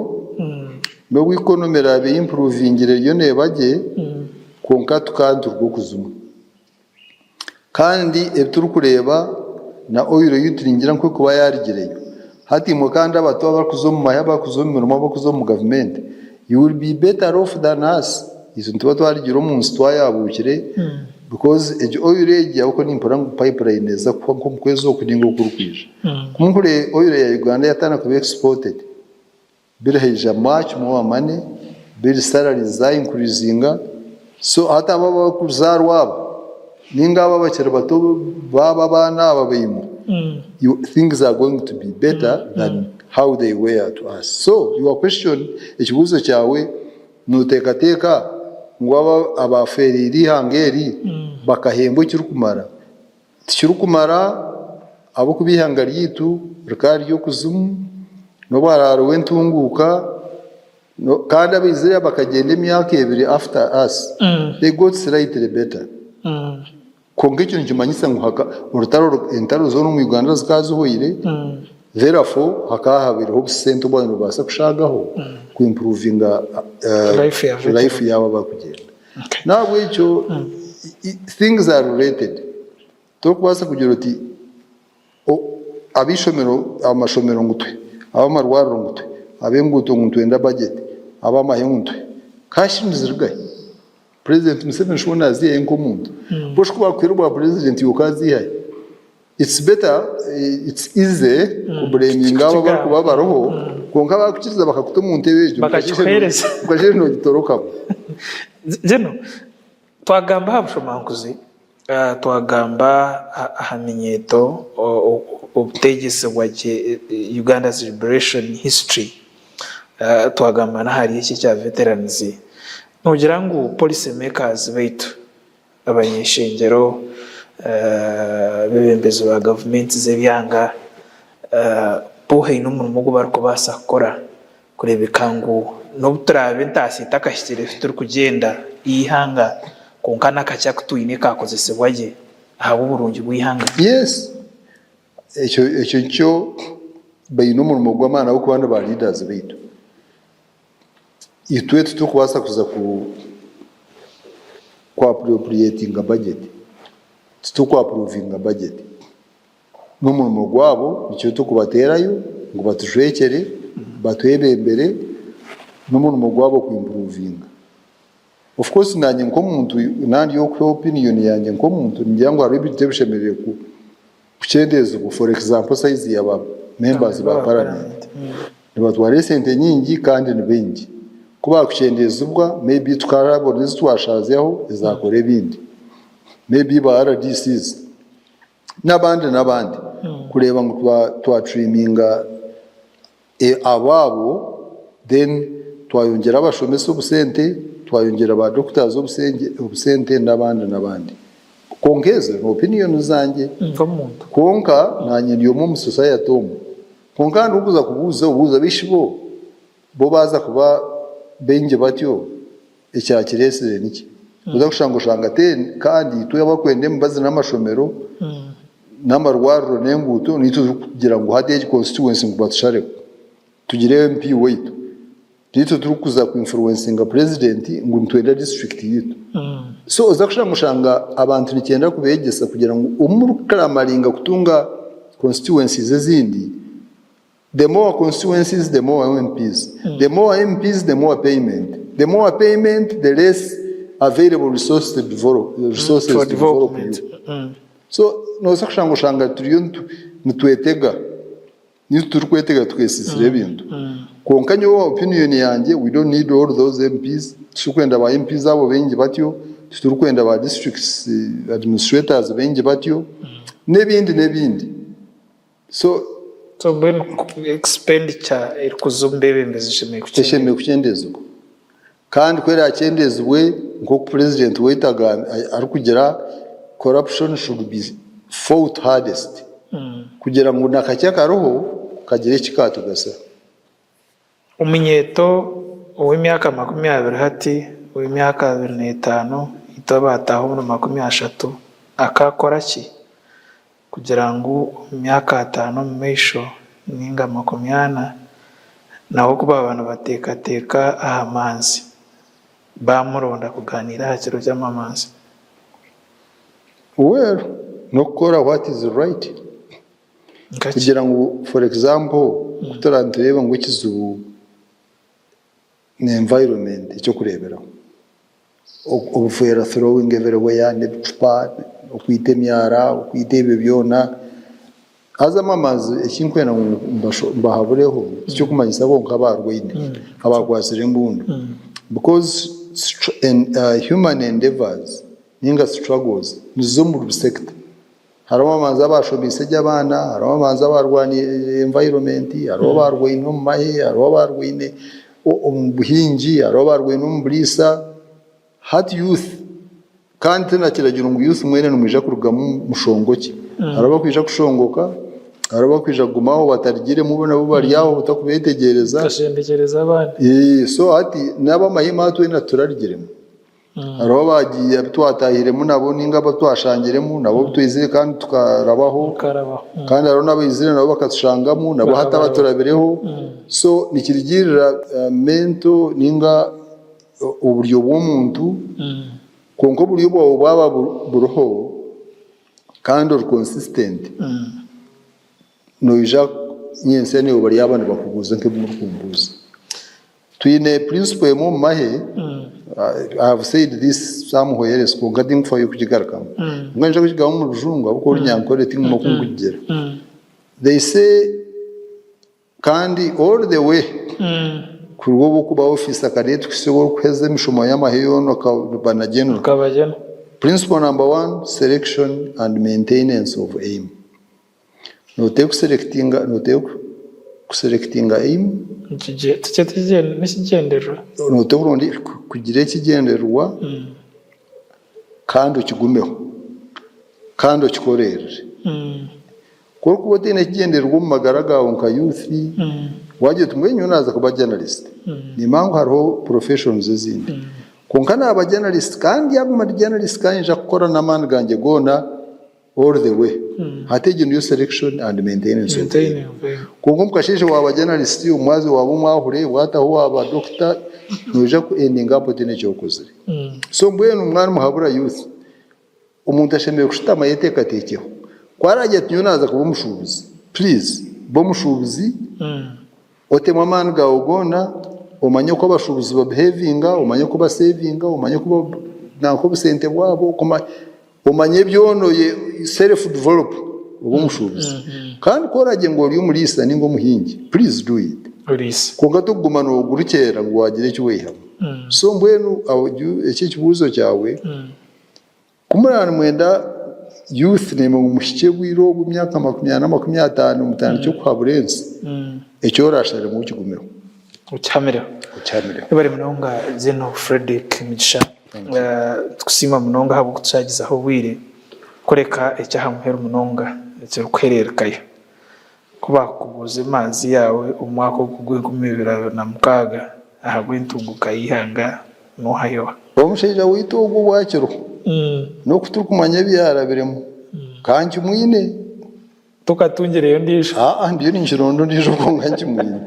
Speaker 2: n'obu economy eraabe improvingire eriyo neeba gye kwonka tukaba nituruga okuzimwa. Kandi ebi turikureeba na oil ei turingira nku erikuba yaarugireyo. Hati imwe kandi abato abarikuza omu mahe, abarikuza omu mirimo, abarikuza omu gavumenti, you will be better off than us. Itwe nituba twarugire omu nsi twayabuukire, Because egi oil egi ahabw'okuba nimpurira ngu pipeline eza kuhwa nk'omu kwezi oku ninga okurikwija. Ku mpurira oil ya Uganda yatandika kuba exported, biri haija much more money, biri salaries za increasinga, so hati abo abarikuzaarwa aba ninga abo abakiri bato baaba abaana aba baimwe, things are going to be better than how they were to us. So your question, ekibuuzo kyawe Nooteekateeka ngu abo abaafeereire eihanga eri bakahembwa ekirikumara? Tikirikumara ahabw'okuba eihanga ryaitu rikaba riri okuzimu, n'obu haraariho entunguuka, kandi abaizire bakagyenda emyaka ebiri after us, they got slightly better. Kwonka ekyo nikimanyisa ngu orutaro entaro zoona omu Uganda zikaba zihweire, therefore hakaba habaireho obusente obu baabaire nibabaasa kushaagaho ku improvinga life yaabo abarikugyenda. N'ahabw'ekyo things are related, torikubaasa kugira oti ab'eishomero amashomero ngu tuhe, ab'amarwariro ngu tuhe, ab'enguuto ngu nitwenda budget, ab'amahe ngu tuhe, cash nizirugahi? President Museveni shi weena aziihayo nk'omuntu? Bo shi ku baakuhaire obwa president iwe okaaziihayo? It's better, it's easy kublaminga abo abarikuba bariho kwonka baakukiriza bakakuta omu ntebe egyo
Speaker 1: Bakakikuheereza.
Speaker 2: okasheesha noogitorokamu.
Speaker 1: Zinu twagamba aha bushomankuzi, twagamba aha minyeeto, obutegyesibwa gye Uganda's liberation history, twagamba n'ahari eki ekya veterans. Noogira ngu policy makers baitu, abany'eishengyero, abeebembezi ba gavumenti z'ebyanga, bo haine omurimo ogu barikubaasa kukora kureebeka ngu n'obu turaabe entaasya etakahikire titurikugyenda eihanga kwonka n'akakye aku twine kaakozesibwa gye ahabw'oburungi bw'eihanga?
Speaker 2: Yes, ekyo ekyo nikyo baine omurimo gw'amaani ahabw'okuba ni ba leaders baitu. Itwe titurikubaasa kuza ku ku appropriatinga budget, tituriku approvinga budget. N'omurimo gwabo nikyo turikubateerayo ngu batujwekyere, batwebembere, n'omurimo gwabo ku improvinga. Of course naanye nk'omuntu naba ndi ow'okuha opinion yangye nk'omuntu ningira ngu hariho ebintu ebishemereire kukyendeezibwa for example size ya ba members ba parliament. Nibatwara esente nyingi kandi ni baingi. Ku baakukyendeezibwa maybe tukaabona ezi twashaazyaho ezaakora ebindi. Maybe ba RDCs n'abandi n'abandi kureeba ngu twatriminga abaabo then twayongyera abashomesa obusente, twayongyera ba doctors obusente n'abandi n'abandi. Kwonka ezo ni opinion zangye.
Speaker 1: Nk'omuntu.
Speaker 2: Kwonka naanye ndi omwe omu society omu. Kwonka ndikuza kubuuza obuuza beishi bo bo baaza kuba baingi batyo ekyakireetsire niki? Oza kushanga oshanga ten kandi itwe abakwenda emibazi n'amashomero n'amarwariro n'enguuto niitwe turikugira ngu hati egi constituency ngu batushareho tugire MP waitu. Niitwe turikuza ku influencinga president ngu nitwenda district yaitu. So oza kushanga oshanga abantu nikyenda kubeegyesa kugira ngu obu murikuclamaringa kutunga constituencies ezindi, the more constituencies the more MPs, the more MPs the more payment, the more payment the less available resources to develop, resources
Speaker 1: For
Speaker 2: to develop
Speaker 1: development.
Speaker 2: you. So nooza kushanga oshanga turiyo nitwetega. Nitwe turikwetega tukesisira ebintu. Kwonka nyowe opinion yangye we don't need all those MPs, titurikwenda ba MPs abo baingi batyo, titurikwenda ba districts administrators baingi batyo, n'ebindi n'ebindi. So.
Speaker 1: So mbwenu expenditure erikuza omu beebembezi eshemereire kukyendezibwa?
Speaker 2: Eshemereire kukyendezibwa. Kandi ku eraakyendezibwe nk'oku purezidenti waitu arikugira, corruption should be fought hardest kugira ngu na kakye akariho kagire eki kaatugasira.
Speaker 1: Omunyeeto ow'emyaka 20 hati, ow'emyaka 25, itwe abaataaha omuri 30 akaakora ki kugira ngu omu myaka ataano omu maisho ninga 40 nabo ku baaba nibateekateeka aha manzi baamuronda kugaaniira aha kiro ky'amamanzi?
Speaker 2: Well, n'okukora what is right
Speaker 1: Nkaki?
Speaker 2: kugira ngu for example ku turaabe nitureeba ngu ekizibu ni environment eky'okureeberaho. Obuveera throwing everywhere n'ebicupa, okwita emyara, okwita ebyo byona. Haza amamazi eki ndikwenda ngu mbahabureho tikirikumanyisa bo nk'abaarwaine, abaakwatsire embundu because human endeavours ninga struggles niziza omu buri sector. Hariho abamanzi abaashomeise gye abaana, hariho abamanzi abaarwaniire environment, hariho abaarwaine omu mahe, hariho abaarwaine omu buhingi, hariho abaarwaine omu buriisa. Hati youth kandi tinakiragiro ngu youth mwena nimwija kurugamu mushongoki. Hariho abakwija kushongoka, hariho abakwija kugumaho batarugiremu bo nabo bari aho otakubeetegyereza.
Speaker 1: Okashendekyereza abandi.
Speaker 2: So hati n'ab'amahema aha twena titurarugiremu. Hariho abaagiye abu twataahiremu nabo nainga abu twashangiremu nabo obu twizire kandi tukarabaho kandi hariho n'abaizire nabo bakatushangamu nabo hati abaturabireho so nikirugiirira mental nainga oburyo bw'omuntu kwonka oburyo bwawe bwaba buriho kandi ori consistent noija nyentsya naiwe baryaba nibakubuuza nk'ebi murikumbuuza. Twine principle emwe omu mahe, I have said this somewhere else kwonka tinkufayo kugigarukamu. Mbwenu nyija kugigarukamu omu rujungu ahabw'okuba orunyankore tinguma oku nkugigira. They say kandi all the way kuruga obu orikuba officer cadet kuhitsya obu orikuheza emishomo y'amahe yoona okaba na general.
Speaker 1: Okaba general.
Speaker 2: Principle number one, selection and maintenance of aim. Nooteekwa kuserekitinga nooteekwa kuserekitinga aim.
Speaker 1: N'ekigyendererwa.
Speaker 2: Nooteekwa kuronda kugira ekigyendererwa kandi okigumeho kandi okikoreerere. Ku orikuba otaine ekigyendererwa omu magara gaawe nka youth, waagira oti mbwenu nyowe naaza kuba journalist, nimanya ngu hariho professions ezindi. Kwonka naaba journalist kandi ndyaguma ndi journalist kandi niinyija kukora n'amaani gangye goona. All the way. Hati egyo niyo selection and maintenance of aim. Kwonka omu kasheeshe waaba journalist, omwazi waaba omwahure, waataho waaba doctor, noija ku ending up otaine eki okozire. So mbwenu mwanu muhabura youth, omuntu ashemereire kushutama ayeteekateekyeho. Ku araagira ati nyowe naaza kuba omushuubuzi, please ba omushuubuzi, Otemu amaani gaawe goona, omanye oku abashuubuzi babihevinga, omanye oku basevinga, omanye oku nanka obusente bwabo, omanye byona oye self develop obe omushuubuzi. Kandi ku oragye ngu ori omuriisa ninga omuhingi, please do it. Kwonka tokuguma nogurukyera ngu wagira eki waihamu. So mbwenu eki ekibuuzo kyawe. Ku muraba nimwenda youth naimwe ngu muhikye obwire obu emyaka 40 50 mutandikye okuhabura ensi, eki orasharemu okigumeho.
Speaker 1: Okihamireho.
Speaker 2: Okihamireho.
Speaker 1: Webare munonga General Fredrick Mugisha. Nitukusiima munonga ahabw'okutushagizaho obwire kureka eky'aha muheru munonga ekirikuhererukayo. Ku baakukubuuza emanzi yaawe omu mwaka ogu gw'enkumi ibiri abiri na mukaaga ahabw'entunguka y'eihanga, noohayo oha?
Speaker 2: Omushaija waitu ogwo obu akiriho, n'oku turikumanya ebi yaarabiremu, ka nkimwine.
Speaker 1: Tokatungireyo ondiijo?
Speaker 2: Aa, ndiyo ninkironda ondiijo kwonka nkimwine.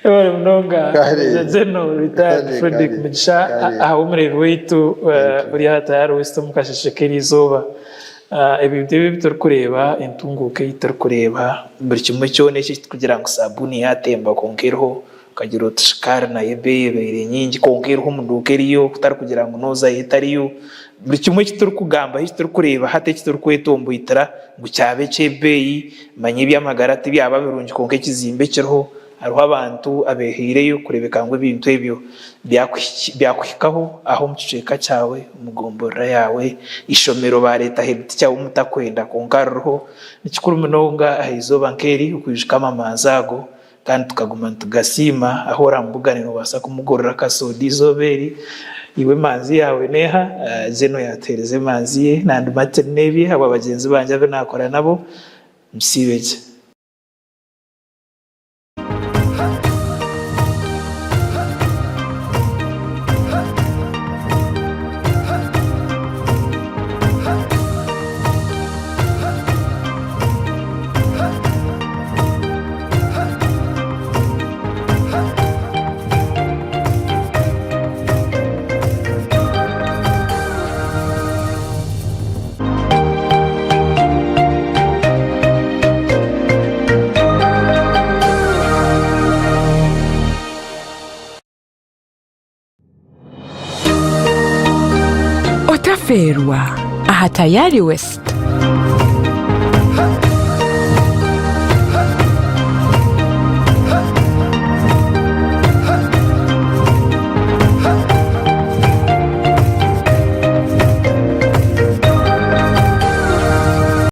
Speaker 1: Webare munonga
Speaker 2: Kare.
Speaker 1: Major General Retired
Speaker 2: Kare,
Speaker 1: Fredrick
Speaker 2: kare,
Speaker 1: Mugisha
Speaker 2: kare.
Speaker 1: ahabw'omureebi waitu
Speaker 2: Thank you.
Speaker 1: ori aha Tayari West omu kasheeshe k'eriizooba. Ebintu ebi ebi turikureeba, entunguuka ei turikureeba, buri kimwe kyona eki ekirikugira ngu sabuuni yaatemba kwonka eriho, okagira oti shukaari nayo ebeeyi ebaire nyingi kwonka eriho omu duuka eriyo kutari kugira ngu noozayo etariyo. Buri kimwe eki turikugambaho, eki turikureeba hati eki turikwetomboitira ngu kyaba eky'ebeeyi, manya eby'amagara tibyaba birungi kwonka ekizimbe kiriho, Hariho abantu abeehaireyo kureebeka ngu ebintu ebyo byakuhikaho aho omu kicweka kyawe, omu gomborora yaawe, eishomero baareetaho ebiti kyawe mutakwenda kwonka ririho. Ni kikuru munonga aha izooba nk'eri okwijuka amamanzi ago kandi tukaguma nitugasiima. Ahu oraamubugane noobaasa kumugurira akasooda eizooba eri. Iwe emanzi yaawe n'eha? Zeno yaatuheereza emanzi ye, nandi Martin n'ebye ahabwa bagyenzi bangye abu naakora nabo. Musiibe gye.
Speaker 9: Otafeerwa aha Tayari West.